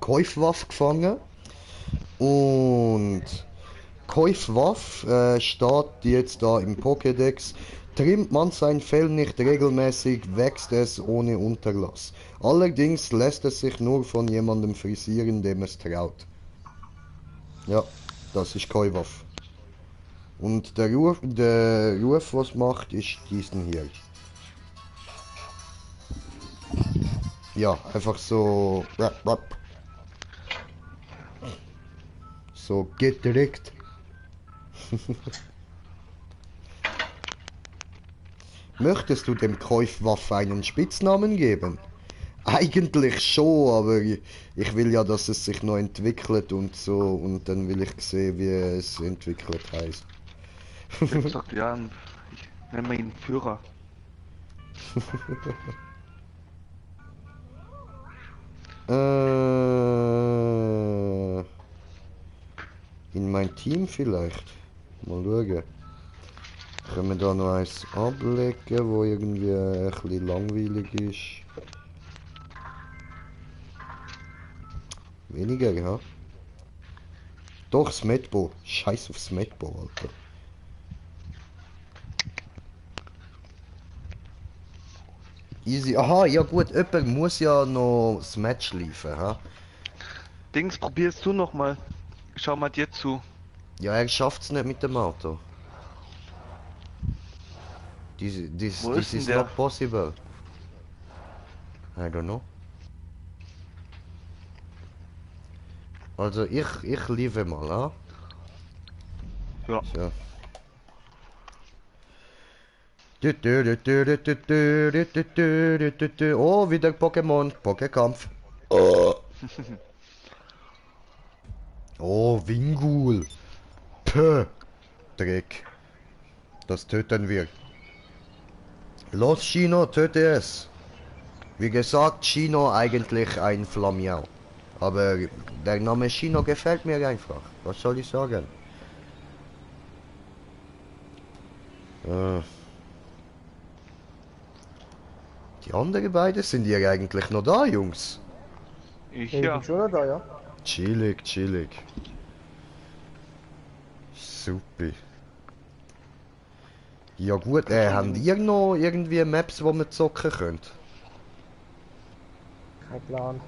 Käufwaff gefangen. Und Käufwaff steht jetzt da im Pokédex. Trimmt man sein Fell nicht regelmäßig, wächst es ohne Unterlass. Allerdings lässt es sich nur von jemandem frisieren, dem es traut. Ja, das ist Käufwaff. Und der Ruf, was macht, ist diesen hier. Ja, einfach so. Rap, rap. So gedrückt. Möchtest du dem Käufwaffe einen Spitznamen geben? Eigentlich schon, aber ich will ja, dass es sich noch entwickelt und so, und dann will ich sehen, wie es entwickelt heißt. Jetzt sagt ja, ich nenne ihn Führer. In mein Team vielleicht. Mal schauen. Können wir da noch eins ablegen, wo irgendwie ein bisschen langweilig ist? Weniger, ja. Doch, das Medbo. Scheiß aufs Medbo, Alter. Easy. Aha, ja gut, jemand muss ja noch das Match liefern, ha? Dings, probierst du noch mal. Schau mal dir zu. Ja, er schafft's nicht mit dem Auto. Wo ist This denn is der? not possible. I don't know. Also ich liebe mal, ha? Ja. So. Oh, wieder Pokémon. Pokékampf. Oh, Wingul. Puh. Dreck. Das töten wir. Los, Chino, töte es. Wie gesagt, Chino eigentlich ein Flamiau. Aber der Name Chino gefällt mir einfach. Was soll ich sagen? Die anderen beiden sind ja eigentlich noch da, Jungs. Ich Ja, ich ja. bin schon noch da, ja. Chillig, chillig. Super. Ja gut, habt ihr noch irgendwie Maps, wo man zocken könnt? Kein Plan.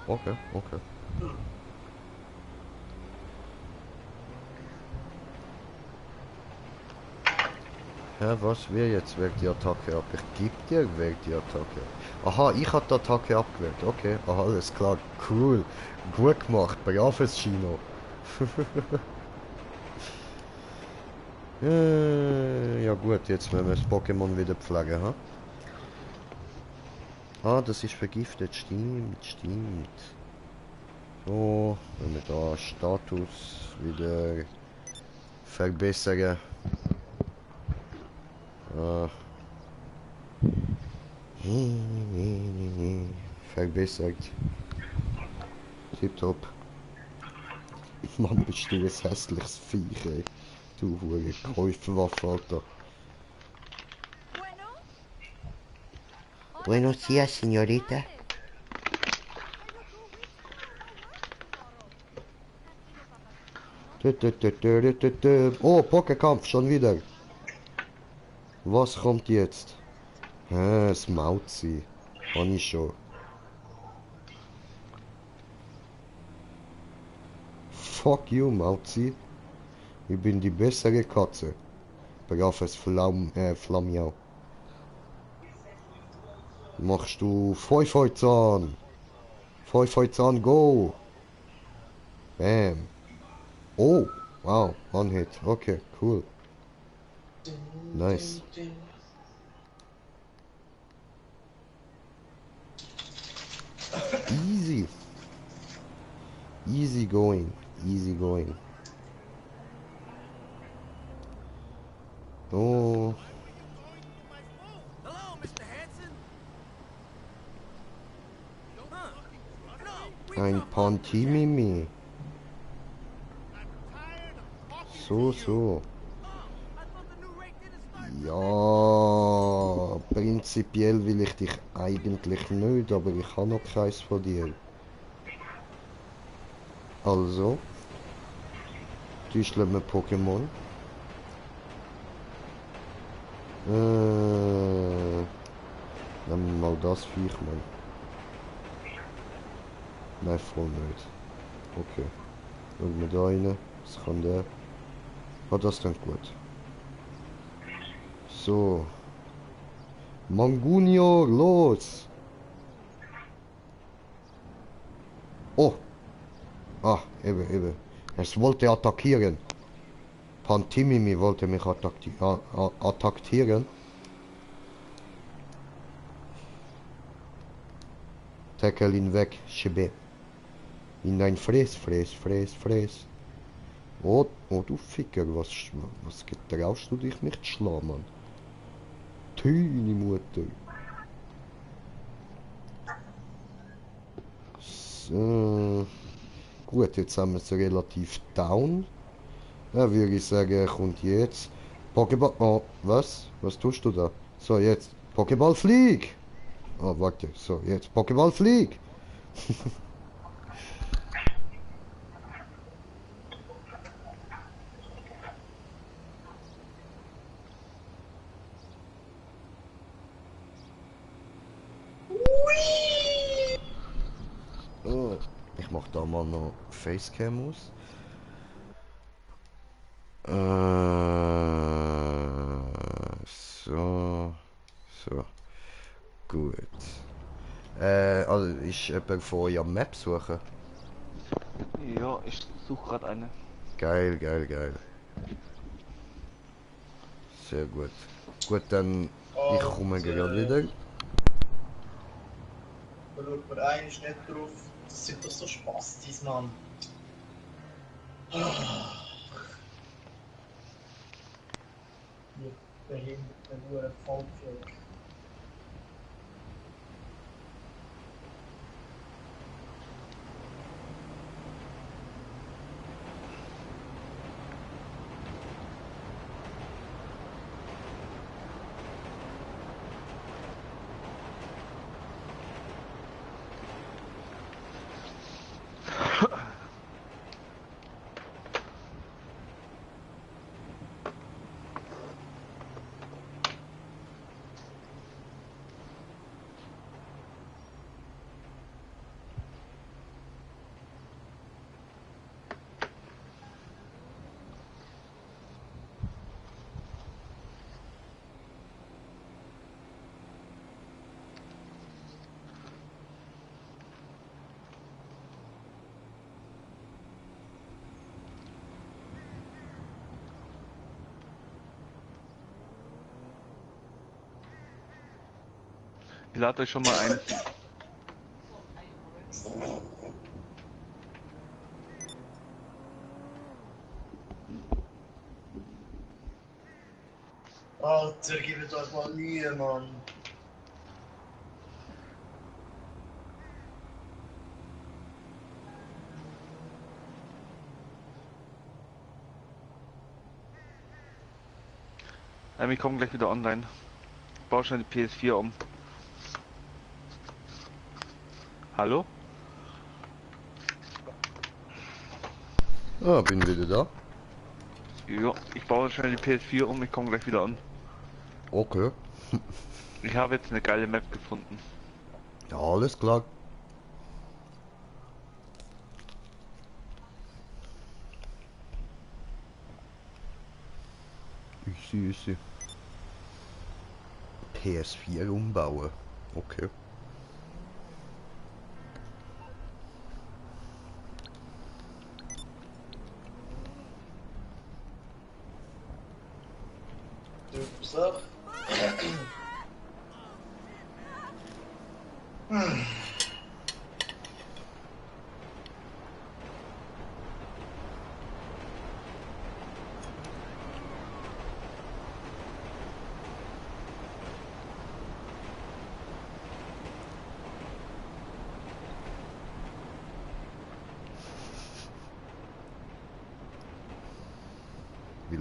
Okay, okay. Ja, was wir jetzt? Wirkt die Attacke ab? Ich geb dir, wirkt die Attacke. Aha, ich hab die Attacke abgewehrt. Okay, aha, alles klar. Cool. Gut gemacht. Braves Chino. Ja gut, jetzt müssen wir das Pokémon wieder pflegen, ha? Ah, das ist vergiftet. Stimmt, stimmt. So, wenn wir da Status wieder verbessern. Verbessert. Tipptopp. Mann, bist du ein hässliches Viech, ey. Du hure Käuferwaffe, Alter. Buenos días, señorita. Oh, Pokékampf, schon wieder. Was kommt jetzt? Das Mauzi. Kann ich schon. Fuck you, Mauzi. Ich bin die bessere Katze. Braves Flammiau. Machst du Feufelzahn. Feufelzahn, go. Bam. Oh, wow, one hit. Okay, cool. Nice. Easy. Easy going. Easy going. Oh. Ein Pantimimi. So. Ja, prinzipiell will ich dich eigentlich nicht, aber ich habe noch keins von dir. Also, täuschle mir Pokémon. Nehmen wir mal das Viech, Mann. Nein, voll nicht. Okay. Schauen wir da rein. Was kann der? Ah, das dann gut. So. Mangunio, los! Oh! Ah, eben. Es wollte attackieren. Pantimimi wollte mich attackieren. Tackle ihn weg, Schebe. In dein Fress. Oh, du Ficker, was getraust du dich nicht zu schlagen, Mann? Deine Mutter. So. Gut, jetzt haben wir es relativ down. Ja, würde ich sagen, kommt jetzt. Pokéball. Oh, was? Was tust du da? So, jetzt. Pokéball flieg! Oh, warte. So, jetzt. Pokéball flieg! Oh, ich mach da mal noch Facecam aus. So. Gut. Also ist jemand von euch am Map suchen? Ja, ich suche gerade eine. Geil. Sehr gut. Gut, dann ich komme gerade wieder. Da schaut man eigentlich nicht drauf. Das sind doch so Spastis, Mann. Die behinderten Uhren Volksjäger. Ich lade euch schon mal ein. Alter, gebt euch mal Mühe, Mann. Wir kommen gleich wieder online. Bau schnell die PS4 um. Hallo? Ah, bin wieder da. Ja, ich baue schnell die PS4 um, ich komme gleich wieder an. Okay. Ich habe jetzt eine geile Map gefunden. Ja, alles klar. Easy. PS4 umbauen. Okay. So.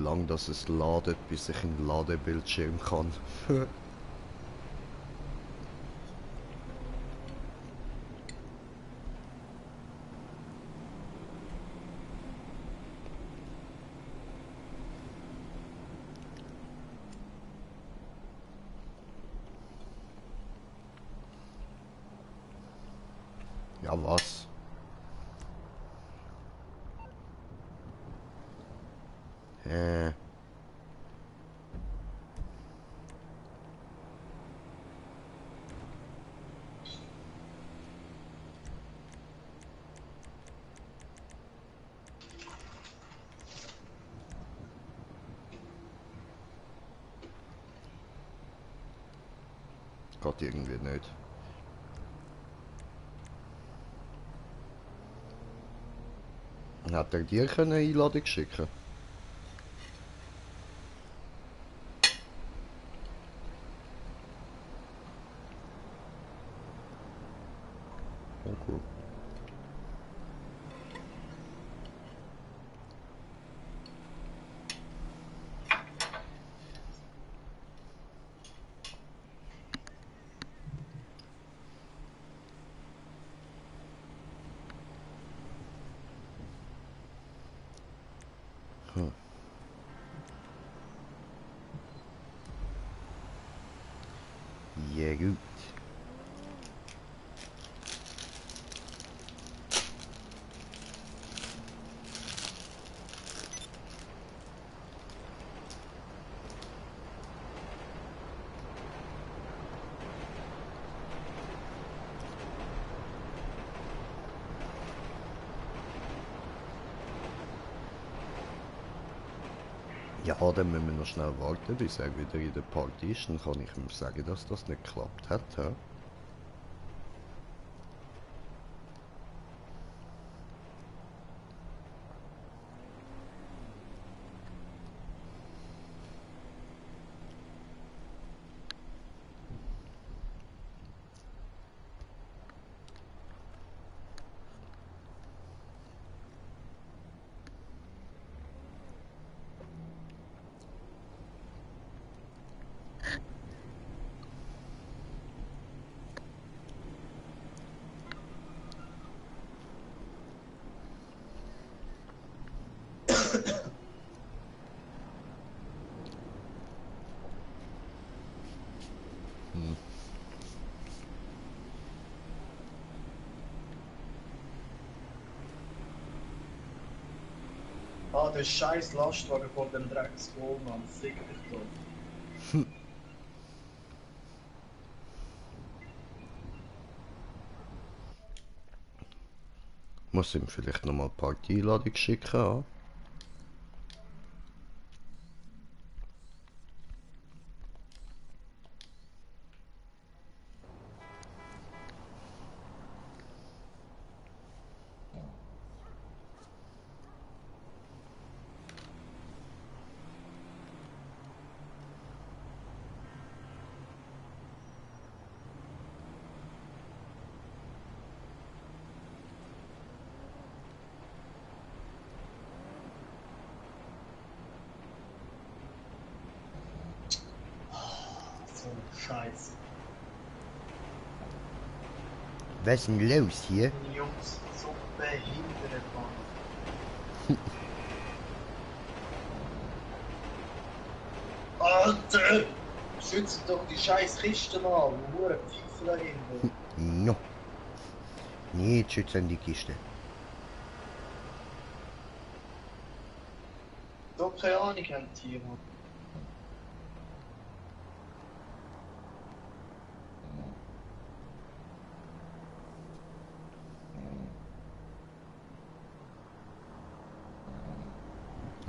lange das es ladet, bis ich in den Ladebildschirm kann. Ja, was? Äh. Geht irgendwie nicht. Hat er dir eine Einladung schicken? Okay. Hm. Ja gut. Ja, dann müssen wir noch schnell warten, bis er wieder in der Party ist. Dann kann ich ihm sagen, dass das nicht geklappt hat. Hä? Hm. Ah, der scheiß Lastwagen vor dem Dreckswohl, Mann. Fick dich doch. Muss ihm vielleicht nochmal Party-Einladung schicken, ja? So ein Scheiß. Was ist denn los hier? Die Jungs sind so behindert, Mann. Alter! Schützen doch die scheiß Kisten an, wo hure Pfeife dahinter. No. Nicht schützen die Kiste. Doch keine Ahnung haben die, Mann.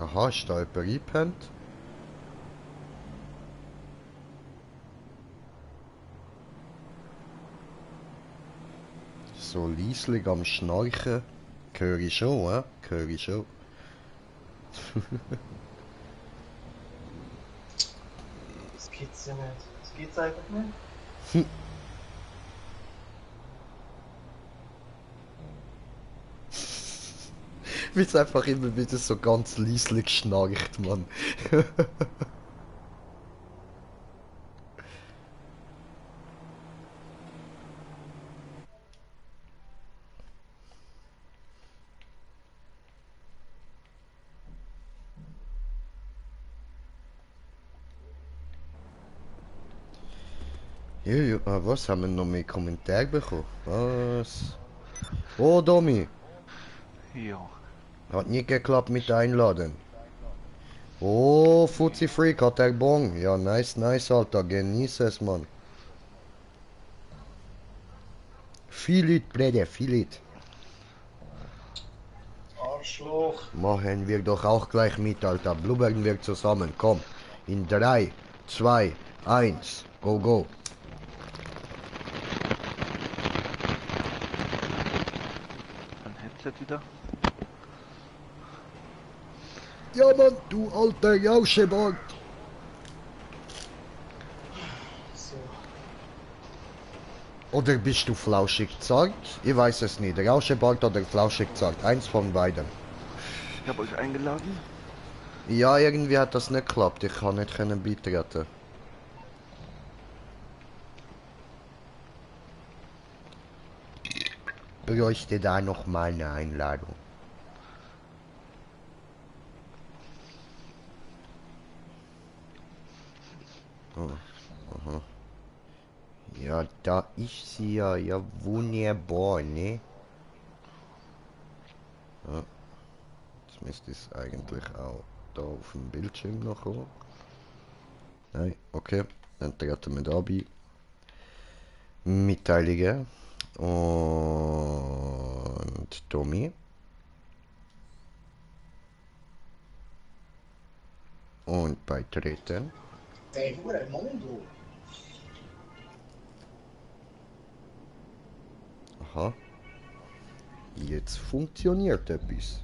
Aha, ist da jemand eingepennt? So leislich am Schnarchen. Höre ich schon, Höre ich schon. Das gibt's ja nicht. Das gibt's einfach nicht. Wie es einfach immer wieder so ganz leislich schnarcht, Mann. Ja, was haben wir noch mehr Kommentare bekommen? Was? Oh, Domi, Jo. hat nicht geklappt mit Einladen. Oh, Fuzzy Freak hat der Bon. Ja, nice, nice, Alter, genieß es, Mann. Viel it, Brede, viel it. Arschloch. Machen wir doch auch gleich mit, Alter. Blubbern wir zusammen. Komm. In 3, 2, 1. Go, go. Mein Headset wieder. Ja, Mann, du alter Jauschebart. So. Oder bist du flauschig zart? Ich weiß es nicht. Rauschebart oder flauschig zart. Eins von beiden. Ich habe euch eingeladen. Ja, irgendwie hat das nicht geklappt. Ich kann nicht beitreten. Bräuchte da noch mal eine Einladung. Oh, aha. Ja, da ist sie ja, ja wunderbar, ne? Ja. Jetzt müsste es eigentlich auch da auf dem Bildschirm noch kommen. Nein, okay, dann treten wir da bei. Mitteilungen. Und Tommy. Und beitreten. Der hure Mondo. Aha. Jetzt funktioniert etwas.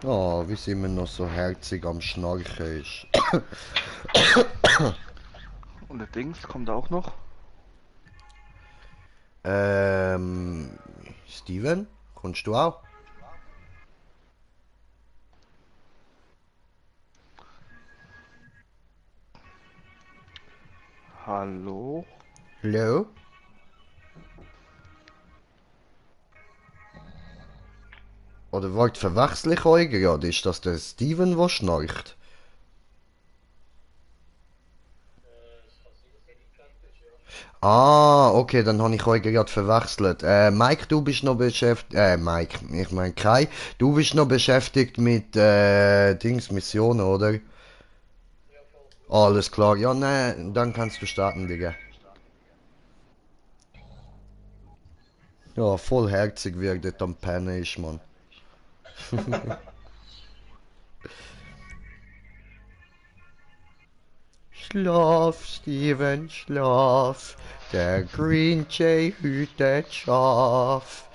Oh, wie sind wir noch so herzig am Schnarchen ist. Und der Dings kommt auch noch. Steven, kommst du auch? Hallo? Hallo? Oder wart verwechsel ich euch gerade? Ist das der Steven, der schnarcht? Ah, okay, dann habe ich euch gerade verwechselt. Mike, du bist noch beschäftigt. Mike, ich meine Kai, du bist noch beschäftigt mit Missionen, oder? Alles klar, ja, ne, dann kannst du starten, Digga. Ja, vollherzig wie er dort am Pennen ist, Mann. Schlaf, Steven, schlaf. Der Green Jay hütet Schaf.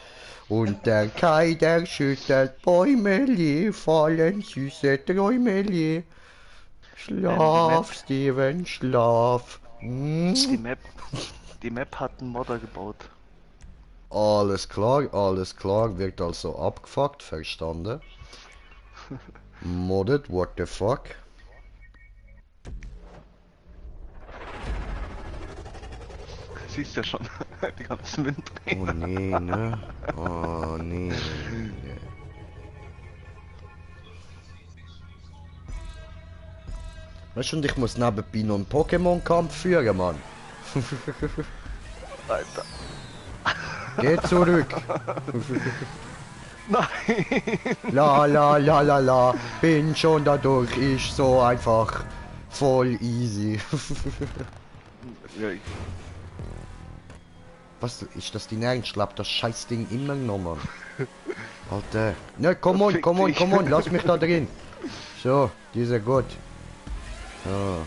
Und der Kai, der schüttelt Bäumeli, fallen süße Träumeli. Schlaf, Steven, schlaf. Die Map hat einen Modder gebaut. Alles klar, wird also abgefuckt, verstanden. Modded, what the fuck? Siehst ja schon, die ganzen Oh Windräder. nee, ne? Oh nee. Weißt du, und ich muss nebenbei noch einen Pokémon-Kampf führen, Mann. Alter. Geh zurück. Nein! La la la la la. Bin schon dadurch, ist so einfach. Voll easy. Ja, ich, Was, ist das dein Ernst? Schleppt das Scheißding immer noch, Mann? Alter. Ne, komm on, lass mich da drin. So, dieser gut. So.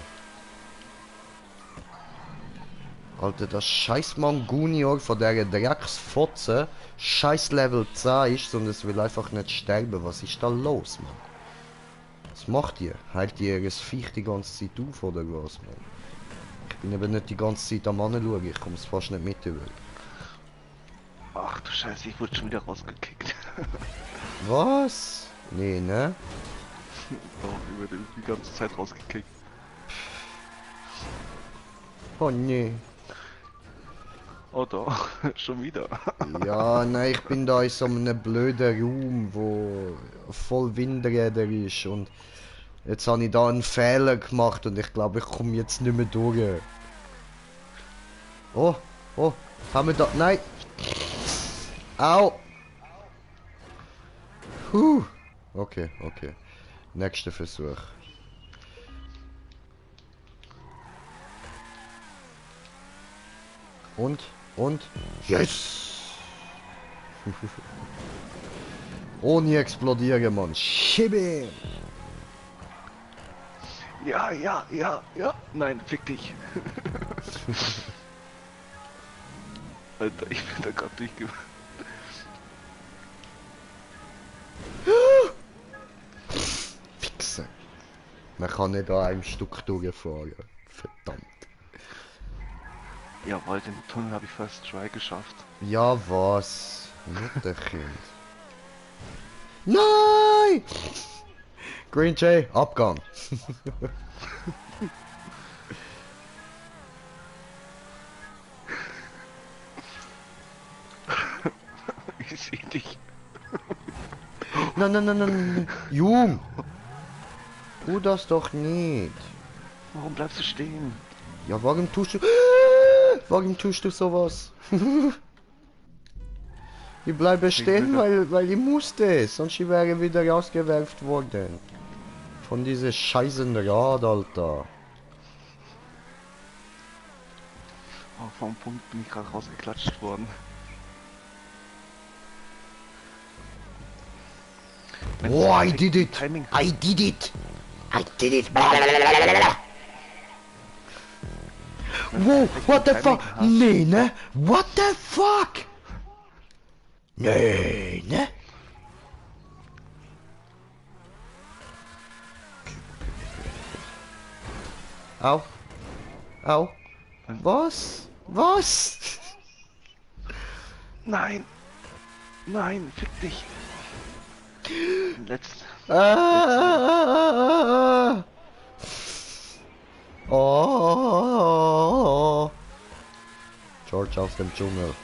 Alter, das scheiß Mangunior von der Drecksfotze scheiß Level 10 ist und es will einfach nicht sterben. Was ist da los, Mann? Was macht ihr? Heilt ihr das Viech die ganze Zeit auf oder was, Mann? Ich bin eben nicht die ganze Zeit am Anschauen, ich komme es fast nicht mit über. Ach du Scheiße, ich wurde schon wieder rausgekickt. Was? Nee, ne? Doch, über die ganze Zeit rausgekickt. Oh nee. Oh doch, schon wieder. Ja, nein, ich bin da in so einem blöden Raum, wo voll Windräder ist und jetzt habe ich da einen Fehler gemacht und ich glaube, ich komme jetzt nicht mehr durch. Oh, oh, haben wir da... Nein! Au! Okay, okay. Nächster Versuch. Und? Yes! Ohne explodieren, Mann. Schiebe! Ja, ja, ja, ja. Nein, fick dich. Alter, ich bin da gerade durchge... Fixen. Man kann nicht an einem Stück durchfahren. Verdammt. Jawohl, den Tunnel habe ich First Try geschafft. Ja, was? Mutterkind. Nein! Green Jay, Abgang. Ich sehe dich. Nein. Jung! Tu das doch nicht. Warum bleibst du stehen? Ja, warum tust du... Warum tust du sowas? Ich bleibe stehen, weil ich musste. Sonst wäre ich wieder rausgewerft worden. Von diesem scheißen Rad, Alter. Oh, vom Punkt bin ich gerade rausgeklatscht worden. Oh, I did it! Timing. I did it! Wow, what the fuck? Nee, ne? What the fuck? Nee, ne? Au. Au. Was? Was? Nein! Nein, fick dich! Letzt. Oh. George aus dem Dschungel.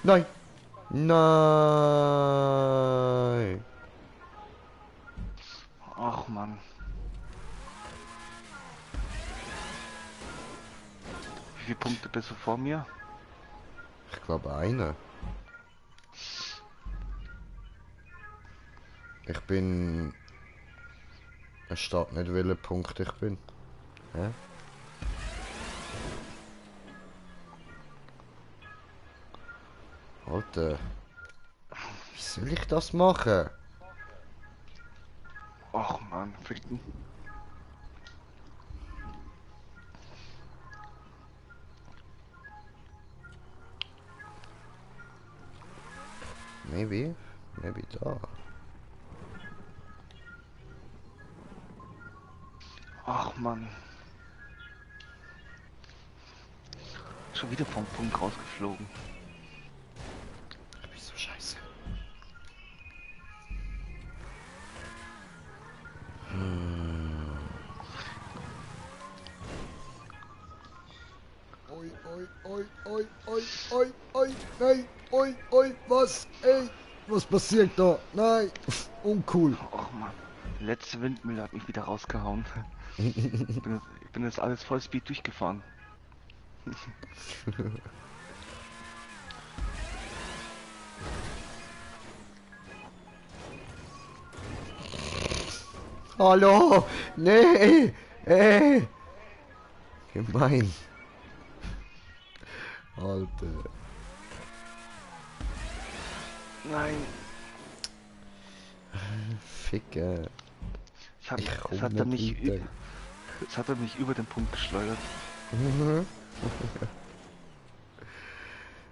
Nein. Nein. Ach Mann. Wie viele Punkte bist du vor mir? Ich glaube eine. Ich bin... Es steht nicht, welcher Punkt ich bin. Hä? Alter. Wie soll ich das machen? Ach Mann, fick dich. Maybe da. Ach Mann. Schon wieder vom Punkt rausgeflogen. Ich bin so scheiße. Oi, nein, was? Ey, was passiert da? Nein, uncool. Ach Mann. Der letzte Windmühle hat mich wieder rausgehauen. Ich bin jetzt alles Vollspeed durchgefahren. Hallo, nee, gemein. Alter. Nein. Ficke. Es hat, Ich komm es hat er nicht mich weiter. es hat er mich über den Punkt geschleudert.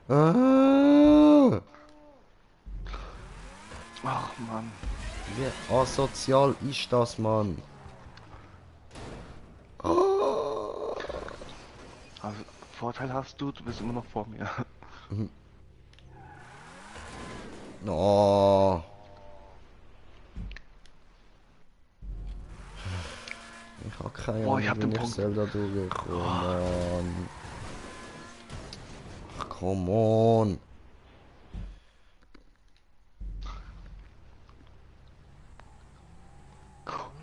Ah, Ach Mann. wie asozial ist das, Mann? Ah. Also, Vorteil hast du bist immer noch vor mir. Oh. Ich hab keine Boah, Ahnung, ich hab den wie ich Punkt. Zelda durchgekommen, Mann. Ach, come on.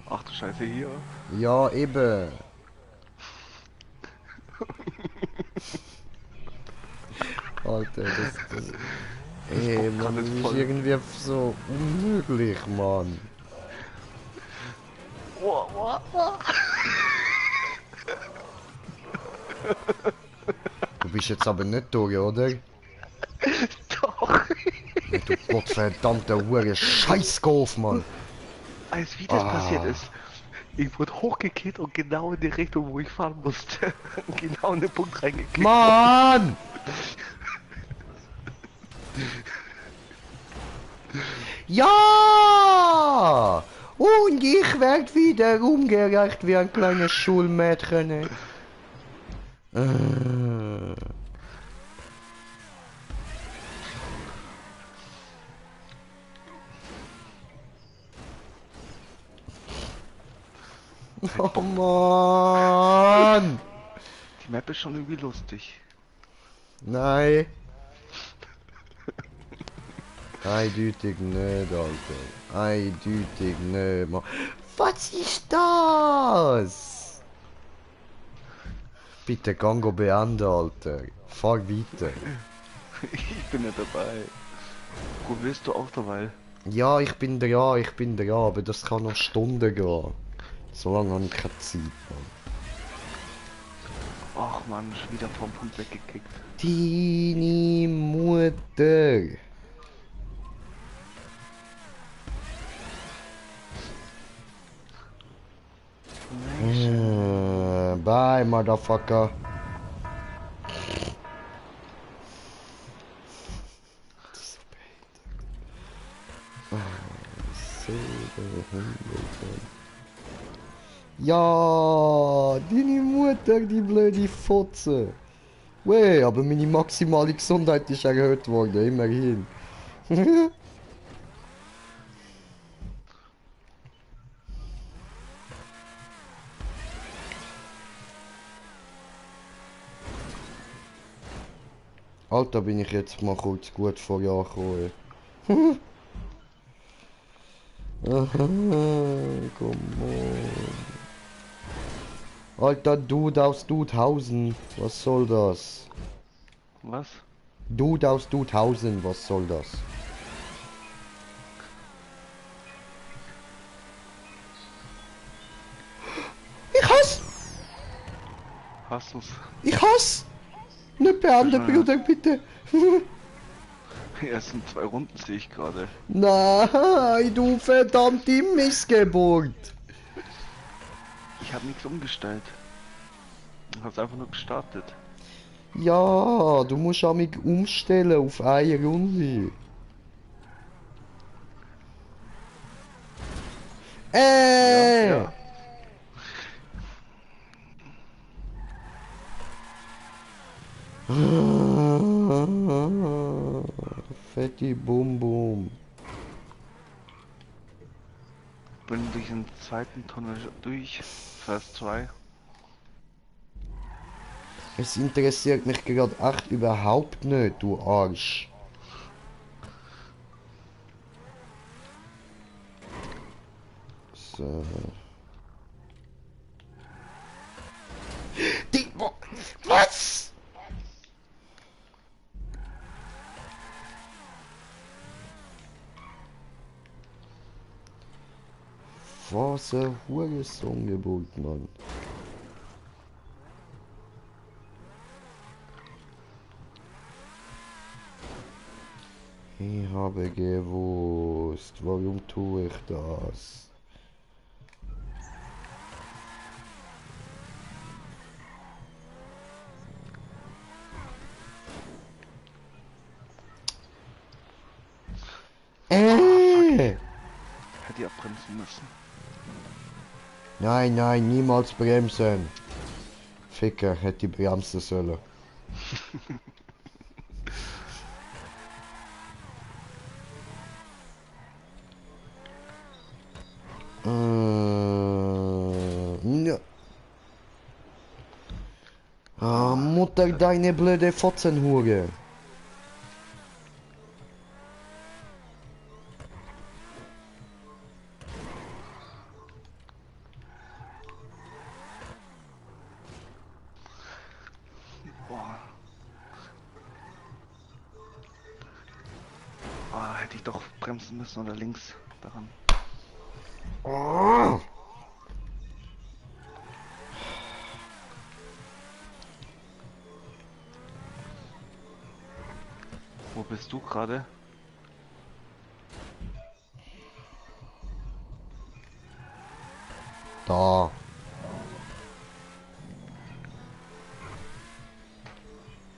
Ach du Scheiße, hier. Ja, eben. Alter, das... Ey, bockt grad Mann, jetzt das ist voll. irgendwie so unmöglich, Mann. Du bist jetzt aber nicht durch, oder? Doch. Nee, du gottverdammter Hure Scheißgolf, Mann. Als wie das passiert Ah. ist. Ich wurde hochgekickt und genau in die Richtung, wo ich fahren musste. Genau in den Punkt reingekickt. Mann! Ja! Und ich werd wieder umgereicht wie ein kleines Schulmädchen. Ey. Oh Mann! Die Map ist schon irgendwie lustig. Nein. Eindeutig nicht, Alter. Eindeutig nicht, Mann. Was ist das? Bitte Gango beenden, Alter. Fahr weiter. Ich bin ja dabei. Wo willst du auch dabei? Ja, ich bin dran, aber das kann noch Stunden gehen. So lange habe ich keine Zeit, Mann. Ach man, schon wieder vom Punkt weggekickt. Deine Mutter. Bye, Motherfucker. Ja, deine Mutter, die blöde Fotze. Weh, aber meine maximale Gesundheit ist erhöht worden, immerhin. Alter, bin ich jetzt mal kurz gut vor Jahr gekommen. Aha, come on. Alter, Dude aus Dudhausen, was soll das? Was? Dude aus Dudhausen, was soll das? Ich hasse! Hast du's? Ich hasse! Nicht beenden, Bruder, bitte! Erst in 2 Runden sehe ich gerade. Nein, du verdammte Missgeburt! Ich habe nichts umgestellt. Du hast einfach nur gestartet. Ja, du musst auch mich umstellen auf eine Runde. Ja. Fetti Bum Bum. Bin durch den zweiten Tunnel durch. First try. Es interessiert mich gerade echt überhaupt nicht, du Arsch. So. Was? Was ein Hurensohn-Geburt, Mann. Ich habe gewusst, warum tue ich das? Hätte ich abbremsen müssen. Nein, nein, niemals bremsen. Ficker, hätte ich bremsen sollen. Ja. Ah, Mutter, deine blöde Fotzenhure. Boah. Ah, hätte ich doch bremsen müssen oder links daran. Ah. Wo bist du gerade? Da.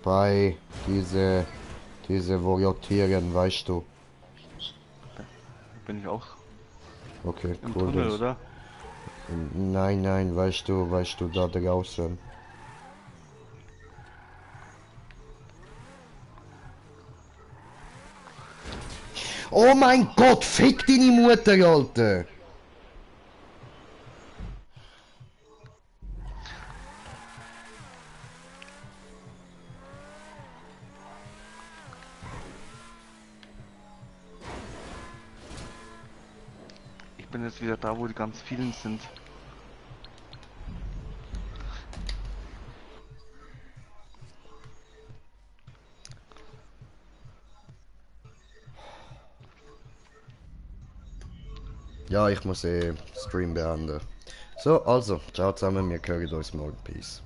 Bei diese Volotieren, weißt du. Bin ich auch Okay, im cool. Tunnel, das- oder? Nein, nein, weißt du, da draußen. Oh mein Gott, fick deine Mutter, Alter! Ich bin jetzt wieder da, wo die ganz vielen sind. Ja, ich muss Stream beenden. So, also, ciao zusammen, wir hören uns morgen. Peace.